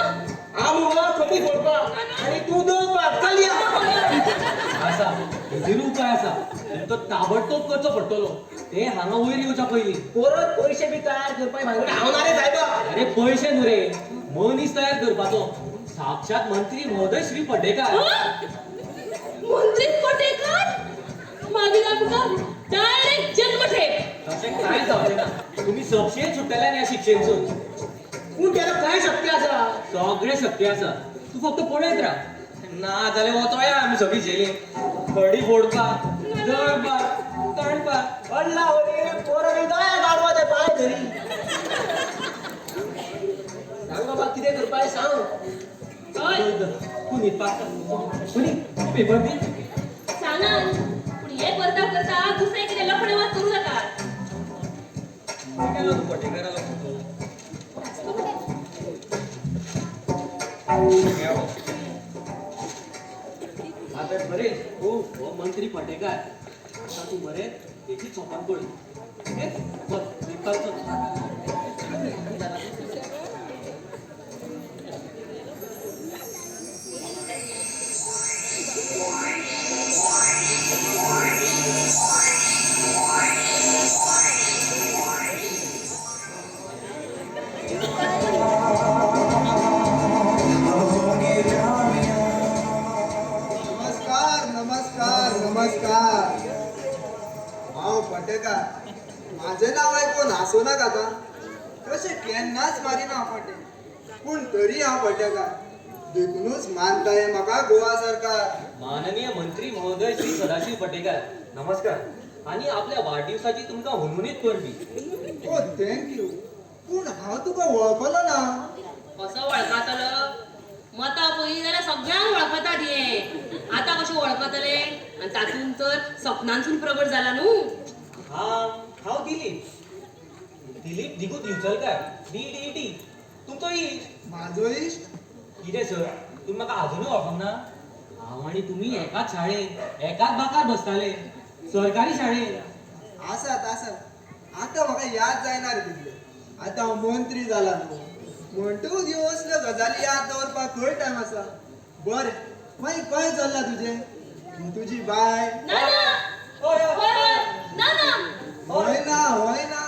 हांव मुगो खडी फोडपाक आनी तूं दवरपाक. चल या. आसा हेजेर उपाय आसा, तुमकां ताबडतोब करचो पडटलो. ते हांगा वयर येवच्या पयलीं परत पयशे बी तयार करपाक भानगडी हांव ना रे सायबा. अरे पयशे न्हू रे, मनीस तयार करपाचो. साक्षात मंत्री महोदय श्री पड्डेकार. मंत्री पटेकर मागीर आमकां डायरेक्ट जन्मठेप. तशें कांय जावचें ना, तुमी सपशेल सुट्टले ह्या शिक्षेनसून. पूण तेका कांय शक्ती आसा? सगळें शक्ती आसा, तूं फक्त पळयत राव. ना जाल्यार वचोया आमी सगळीं झेलीन, खडी फोडपाक, दळपाक, काडपाक. अल्ला होरी पोरं जाय गाडवा ते पांय धरी. सांग बाबा कितें करपाक सांग. तूं न्हिदपाक कोणी तूं पेपर दी. सांगात, पूण हें करता करता दुसरें कितें लफडें मात करूं नाकात. केलो तूं पटेकारालो फोटो? आतां बरें हो मंत्री पटेकार, आतां तूं बरें तेजी सोपान पळय. न्हिदपाक चल. नमस्कार नमस्कार नमस्कार. हांव पटेकार. म्हाजें नांव आयकून हांसूं नाकात. तशें केन्नाच मारिना हांव फटे, पूण तरी हांव पटेकार, देखूनच मानता हें म्हाका गोवा सरकार. माननीय मंत्री महोदय श्री सदाशिव पटेकार नमस्कार, आनी आपल्या वाडदिवसाची तुमकां हुनहुनीत परबी. ओ thank you. पूण हांव तुका वळखलो ना. कसो वळखतलो? मतां पयलीं जाल्यार सगळ्यांक वळखतात हें, आतां कशें वळखतले? आनी तातूंत तर सपनांतसून प्रगट जाला न्हू. हा, हांव Dilip, Dilip Digu Divchalkar, D D D. तुमचो इश्ट. म्हाजो इश्ट? कितें सर, तुमी म्हाका आजुनूय वळखोंक ना? हांव आनी तुमी एकाच शाळेंत एकाच बाकार बसताले, सरकारी शाळेंत. आसात आसात, आतां म्हाका याद जायना रे तितले. आतां हांव मंत्री जाला न्हू, म्हणटकूच ह्यो असल्यो गजाली याद दवरपाक खंय टायम आसा. बरें, मागीर खंय चल्लां तुजें? तुजी बाय? ना ना. हय हय ना ना. हय ना हय ना,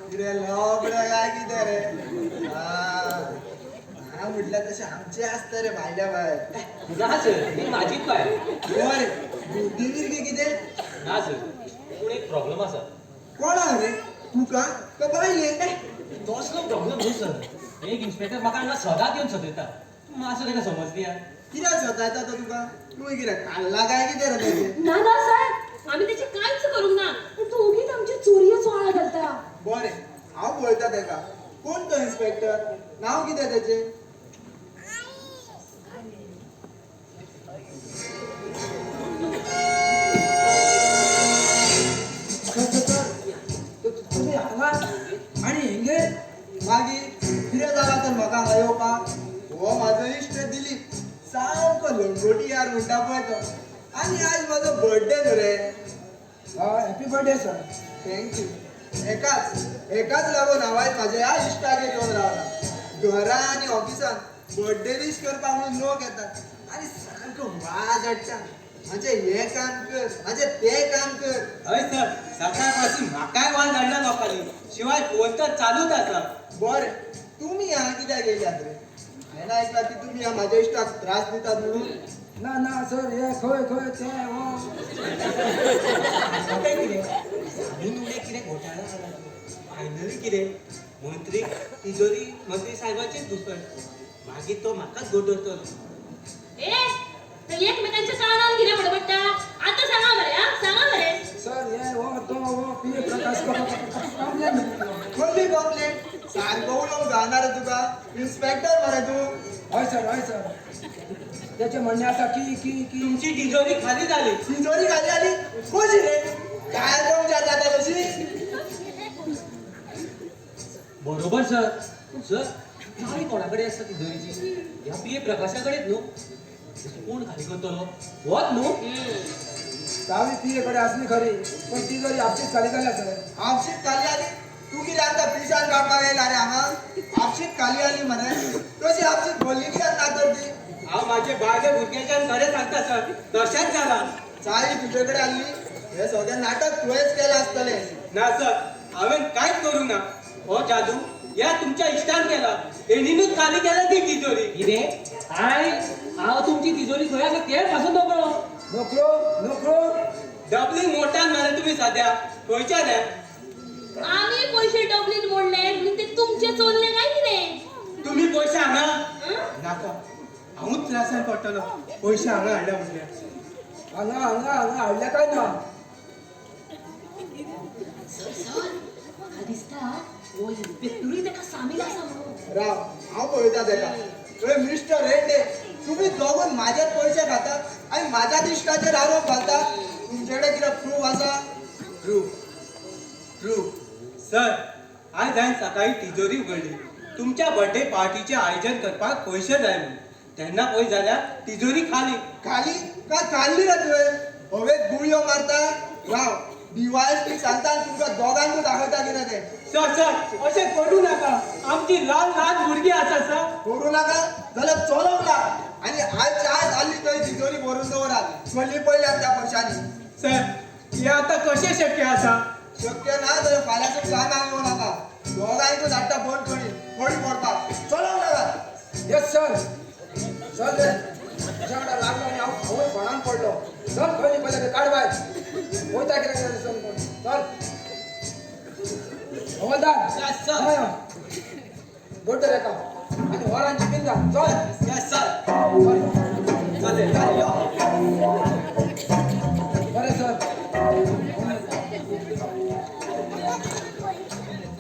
कितें लबडें काय कितें रे. ना म्हटल्यार तशें आमचें आसता रे भायल्या भायर. ना सर, ही माझीच बायल. बरें, बुद्धी बिरगी कितें? ना सर, पूण एक प्रॉब्लम आसा. कोणाक रे? तुका का बायलेक? तसलो प्रॉब्लम न्हू सर. एक इन्स्पेक्टर म्हाका हांगा सदांच येवन सतयता. तूं मातसो ताका समज दिया. कित्याक सतायता तो तुका? तूं कितें खाल्ला काय कितें रे तेजें? ना ना साहेब, आमी तेचे कांयच करूंक ना, पूण तो ओगीच आमचे चोरयेचो आळ घालता. बरें, हांव पळयता तेका. कोण तो इन्स्पेक्टर? नांव कितें तेजें? तुमी हांगा आनी हेंगे? मागीर कितें जालां तर म्हाका हांगा येवपाक? हो म्हाजो इश्ट दिलीप, सामको लंगोटी यार म्हणटा पळय तो. आनी आयज म्हाजो बर्थडे न्हू रे. Happy birthday sir. Thank you. एकाच एकाच लागून हांव आयज म्हाज्या ह्या इश्टागेर येवन रावला. घरा आनी ऑफिसान बर्थडे वीश करपाक म्हणून लोक येतात आनी सामको वाज हाडटा. म्हाजें हें काम कर, म्हाजें तें काम कर. हय सर, सकाळ पासून म्हाकाय वाज हाडला लोकांनी. शिवाय फोन तर चालूच आसा. बरें, तुमी हांगा कित्याक येयल्यात रे? हांवें आयकलां की तुमी ह्या म्हाज्या इश्टाक त्रास दितात म्हणून. ना ना सर, हे खंय खंय ते हो. कितें सांगून उडय कितें घोटाळा जाला. फायनली कितें मंत्री तिजोरी मंत्री साहेबाचेच घुसपण. मागीर तो म्हाकाच गोठवतलो. ए, एकमेकांच्या कानार कितें बडबडटा? आतां सांगा मरे, आं, सांगा मरे. सर, हे हो तो हो पी प्रकाश कंप्लेन. कसली कंप्लेन? सारको उलोवंक जायना रे तुका, इन्स्पेक्टर मरे तूं. हय सर, हय सर. तेचें म्हणणें आसा की की की तुमची तिजोरी खाली जाली. तिजोरी खाली जाली? कशी रे? काय पंक्चर जाता तशी? बरोबर सर. पूण सर, चावी कोणा कडेन आसता तिजोरीची? ह्या पी ए प्रकाशा कडेन न्हू? कोण खाली करतलो? होच न्हू? चावी पी ए कडेन आसली खरी, पण तिजोरी आपशीच खाली जाल्या सर. आपशीच खाली आली? तूं कितें आमकां पिशान काडपाक येयला रे हांगा? आपशीच खाली आली मरे? तशी आपशीच भरली कित्याक ना तर ती? हांव म्हाजे बायले भुरग्याच्यान खरें सांगता सर, तशेंच जालां. चावी तुजे कडेन आसली? हें सगळें नाटक तुवेंच केलां आसतलें. ना सर, हांवें कांयच करूंक ना. हो जादू ह्या तुमच्या इश्टान केला. तेणीनूच खाली केला ती तिजोरी. कितें? I हांव तुमची तिजोरी खंय आसा तें पासून नकळो. नकळो नकळो? डबलींग मोडटात मरे तुमी सद्या. खंयच्यान हे? आमी पयशे डबलीन मोडले म्हणून ते तुमचे चोरले काय कितें? तुमी पयशे हांगा नाका, हांवूच त्रासान पडटलो. पयशे हांगा हाडले म्हटल्यार. हांगा हांगा हांगा हाडले काय ना? सर सर, म्हाका दिसता हो इन्स्पेक्टरूय तेका सामील आसा म्हणून. राव, हांव पळयता तेका. ए मिस्टर रेंडे, तुमी दोगून म्हाजेच पयशे खातात आनी म्हाज्याच इश्टाचेर आरोप घालतात. तुमचे कडेन कितें प्रूफ आसा? प्रूफ? प्रूफ सर, आयज हांवें सकाळी तिजोरी उगडली. तुमच्या बर्थडे पार्टीचें आयोजन करपाक पयशे जाय म्हणून. तेन्ना पळय जाल्यार तिजोरी खाली. खाली काय खाल्ली रे तुवें? हवेत गुळयो मारता? राव, डीवायएसपी सांगता तुमकां दोगांकूय दाखयता कितें तें. सर सर, अशें करूं नाका. आमची ल्हान ल्हान भुरगीं आसा सर. करूं नाका जाल्यार चलोवंक लाग. आनी आयच्या आयज आसली थंय तिजोरी भरून दवरात. कसली पडल्या त्या पयशांनी. सर, हें आतां कशें शक्य आसा? शक्य ना जाल्यार फाल्यांसून कामाक येवं नाका. दोगांयकूय धाडटा बंदखणीत बडी पडपाक. चलोवंक लागात. Yes sir. चल रे, तुज्या वांगडा लागलो आनी हांव हांवूय फोणान पडलो. चल खंय लिपयलें तें काड भायर. वयता कितें कितें चल चल. हवलदार. Yes sir. हय गोड रेखा आनी वरान जिपीन जा. चल. Yes sir. चल चल चल यो. बरें सर.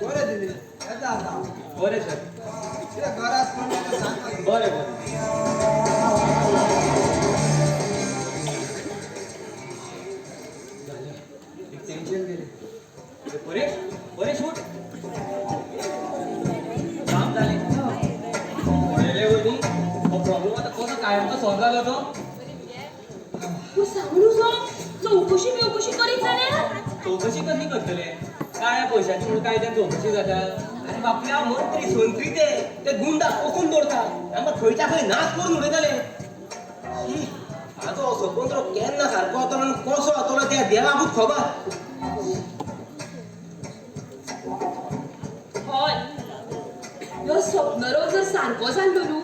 बरें दिलीप, येता आतां. बरें सर. कितें गरज पडली जाल्यार सांग मागीर. बरें बरें. जालें, एक टेन्शन गेलें. परेश, परेश उठ. काम जालें. पळयलें वयनी, हो प्रॉब्लम आतां कसो कायमचो सॉल्व जालो तो. पूण सांगू नजो, चवकशी बिवकशी करीत जाल्यार? चवकशी कसली करतले? काळ्या पयशांची म्हणून कायद्यान चवकशी जाता. आरे बापल्या, मंत्री संत्री ते ते गुंडा पोखून दवरता. आमकां खंयच्या खंय नाश करून उडयतले. शी, म्हाजो स्वतंत्र केन्ना सारको जातलो आनी कसो जातलो त्या देवाकूच खबर. हय, ह्यो स्वप्नरो जर सारको जाल्लो न्हू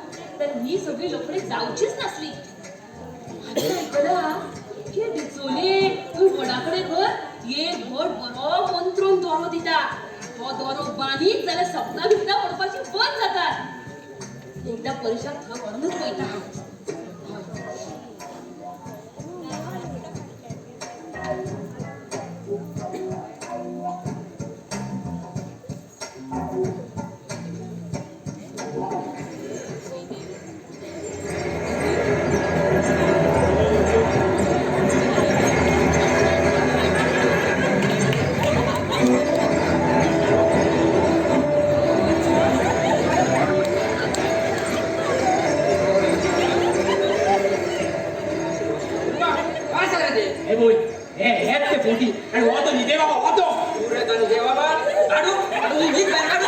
तर ही सगळी लफडी जावचीच नासली. आनी आयकला की डिचोले तूं वडा कडेन कर एक भट बरो मंत्रून दोरो दिता. तो दोरो बांदीत जाल्यार सपनां बिपनां पडपाची बंद जातात. एकदां परेशाक थंय व्हरूनच पळयता हांव. हे बोल हे हेच ते फोटी आणि होतो न्ही बाबा होतो पुरे बाबा काडू काडू न्हीद भायर काडू.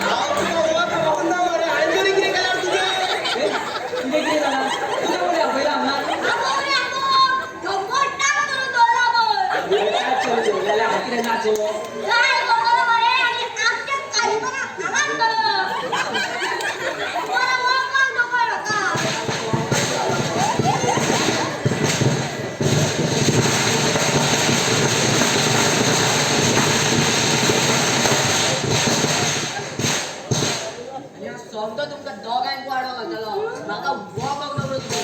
हांव तुका वत वखना मरे हांवें तरी कितें केल्यार तुजें तुजें कितें जालां? तुका कोणें आपयला हांगा? जाल्यार हांव कितें नाचो? सोमतो तुमकां दोगांक वाडो घालतलो. म्हाका वोकोंक नकळो तुमी.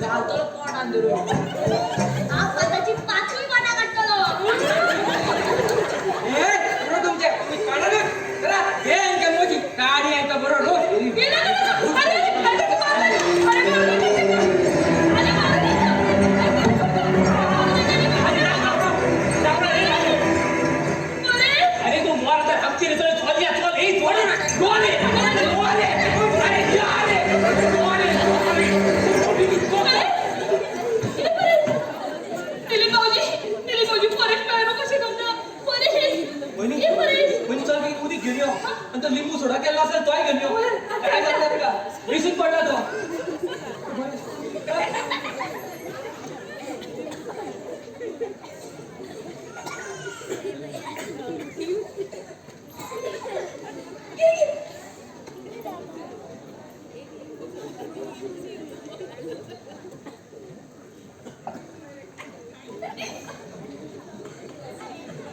घालतलो पोटान धरून. हांव आतांची पांचूय पानां काडटलो. हे पुरो तुमचे तुमी काडा चला हे हांकां मोजी काडी हांकां बरो रोज. अरे तू मोर तर आमची रे चल चल चल ए चल गोले गोले अरे यार गोले गोले दिलीप भाऊजी परेश मेळ्ळो कशें करता? परेश वयनी चल बेगीन उदीक घेवन यो आनी तो लिंबू सोडा केल्लो आसा तोय घेवन यो. काय जाता तुका विसून पडला तो.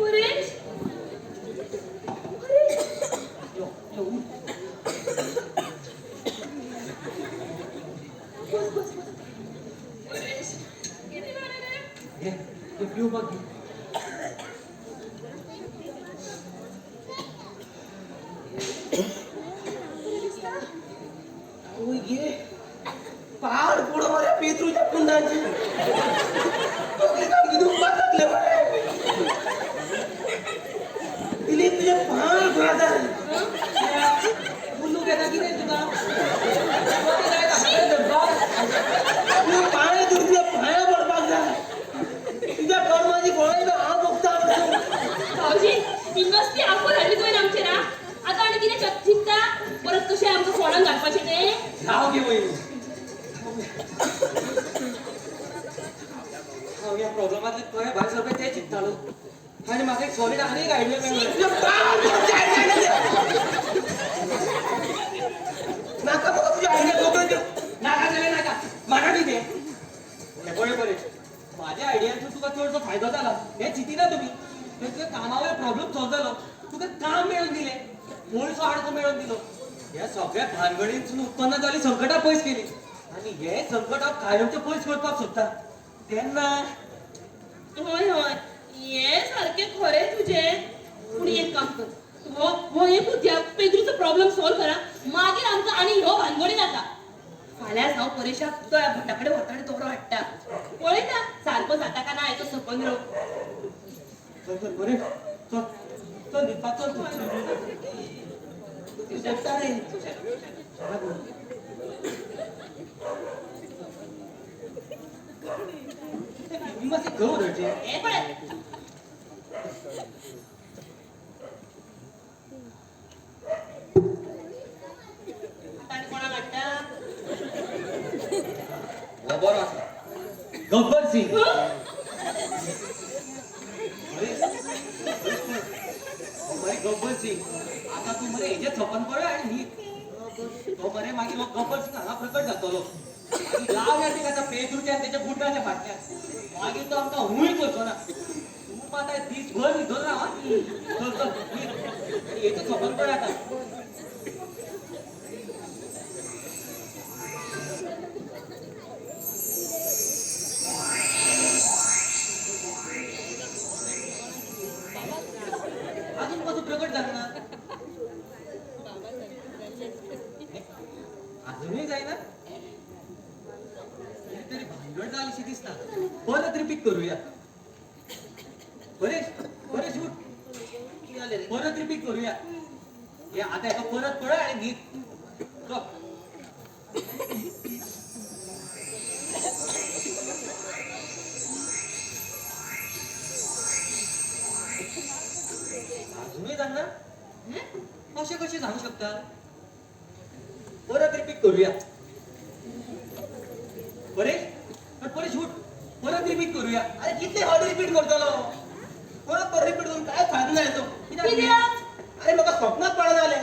परेश यो यो उठ. बस बस बस. परेश कितें जालें रे? घे ते पिवपाक घे. आवय गे पाड पडो मरे पेत्रूच्या कुंडांची तकली सामकी दुखपाक लागले मरे. दिलीप तुजे पांय पडता. उल्लू घेता कितें तुका? तुजे पांय धरून तुज्या पांया पडपाक जाय. तुज्या कर्माची फळां हांव भोगता. भाऊजी ही नसती आफत हाडली तुवें आमचेर. आतां आनी कितें चिंतता? परत कशें आमकां फोंडान घालपाचें तें? जावं गे वयनी, हांव ह्या प्रॉब्लमांतल्यान कशें भायर सरपाचें तें चिंततालो आनी म्हाका एक सॉलीड आनी एक आयडिया मेळ्ळी. नाका म्हाका तुज्या आयडिया खबर. नाका जाल्यार नाका, म्हाका दी तें. हें पळय परेश, म्हाज्या आयडियांचो तुका चडसो फायदो जाला हें चिंतिना तुमी. तुका कामा वयलो प्रॉब्लम सॉल्व जालो, तुका काम मेळोवन दिलें, पयसो आडको मेळोवन दिलो. ह्या सगळ्या भानगडींतसून उत्पन्न जाली संकटां पयस केली आनी हे संकट हांव कायमचें पयस करपाक सोदता तेन्ना. हय हय हें सारकें खरें तुजें. पूण एक काम कर, हो हो एकूच ह्या पेद्रूचो प्रॉब्लम सॉल्व करा, मागीर आमकां आनी ह्यो भानगडी नाका. फाल्यांच हांव परेशाक तो ह्या भटा कडेन व्हरता आनी दोरो हाडटा. पळयता सारको जाता काय ना हेचो सपन रोग. चल चल बरें, चल चल न्हिदपाक चल तूं. शकता रे. मी मातशें घव धरचें. हें पळय आतां आनी कोणाक हाडटा? हो बरो आसा गब्बर सिंग. मरे गब्बर सिंग, आतां तूं हेजें सपन पळय आनी न्हीद. तो मरे मागीर हो गब्बर सिंग हांगा प्रकट जातलो. मागीर लावया तेका आतां पेद्रूच्या आनी तेच्या बुटाच्या फाटल्यान. मागीर तो आमकां हूंय करचो ना. तूं मात आयज दीसभर न्हिदोन राव. चल चल न्हीद आनी हेजें सपन पळय आतां. अजून कसो प्रकट जालो ना? अजूनय जायना? कितें तरी भानगड जालीशी दिसता. परत रिपीट करूया. परेश परेश उठ. परत रिपीट करूया. हे आतां हेका परत पळय आनी न्हीद. चल. अजूनय जाणा? अशें कशें जावंक शकता? परत रिपीट करूया. परेश परेश उठ. परत रिपीट करूया. अरे कितले फावटी रिपीट करतलो? परत परत रिपीट करून काय फायदो ना येतो. कित्याक? अरे म्हाका स्वप्नात पडना जालें.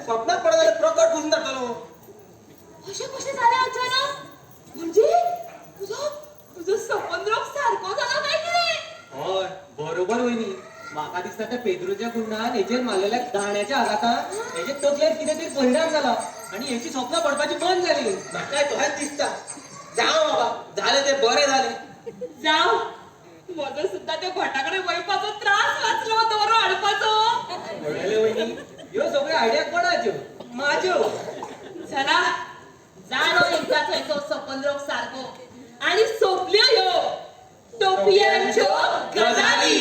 स्वप्नात पडना जालें प्रकट करून जातलो. अशें कशें जालें अचानक? म्हणजे तुजो तुजो सपन रोग सारको जाला काय कितें? हय बरोबर वयनी. म्हाका दिसता त्या पेद्रूच्या गुंडान हेचेर मारलेल्या दाण्याच्या आघातान हेचे तकलेर कितें तरी परिणाम जाला आनी हेची स्वप्नां पडपाची बंद जाली. म्हाकाय तशेंच दिसता. जावं बाबा, जालें तें बरें जालें. जावं, म्हजो सुद्दां त्या भटा कडेन वयपाचो त्रास वाचलो दोरो हाडपाचो. पळयलें वयनी, ह्यो सगळ्यो आयडिया कोणाच्यो? म्हाज्यो. चला जालो एकदां थंयचो सपन रोग सारको आनी सोंपल्यो ह्यो टोपयांच्यो गजाली.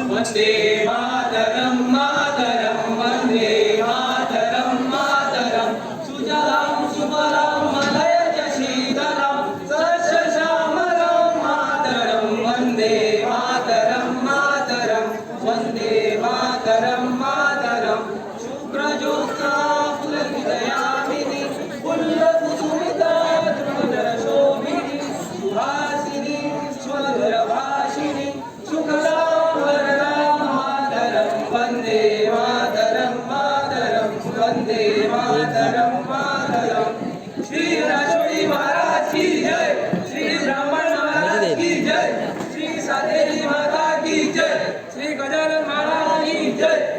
वंदे मातरम मातरम वंदे मातरम मातरम सुजलां सुफलां मलयज शीतलां सस्यश्यामलां मातरम वंदे मातरम मातरम वंदे मातरम मातरम शुभ्रज्योत्स्ना पुलकितयामिनी पुल्लकुसुमिता द्रुमदलशोभिनी सुहासिनी स्वधुरभाषिणी सुखदां वरदां मातरं वंदे मातरं मातरं वंदे मातरं मातरं. श्री राजोळी महाराज की जय. श्री ब्राह्मण महाराज की जय. श्री सातेरी माता की जय. श्री गजानन महाराज की जय.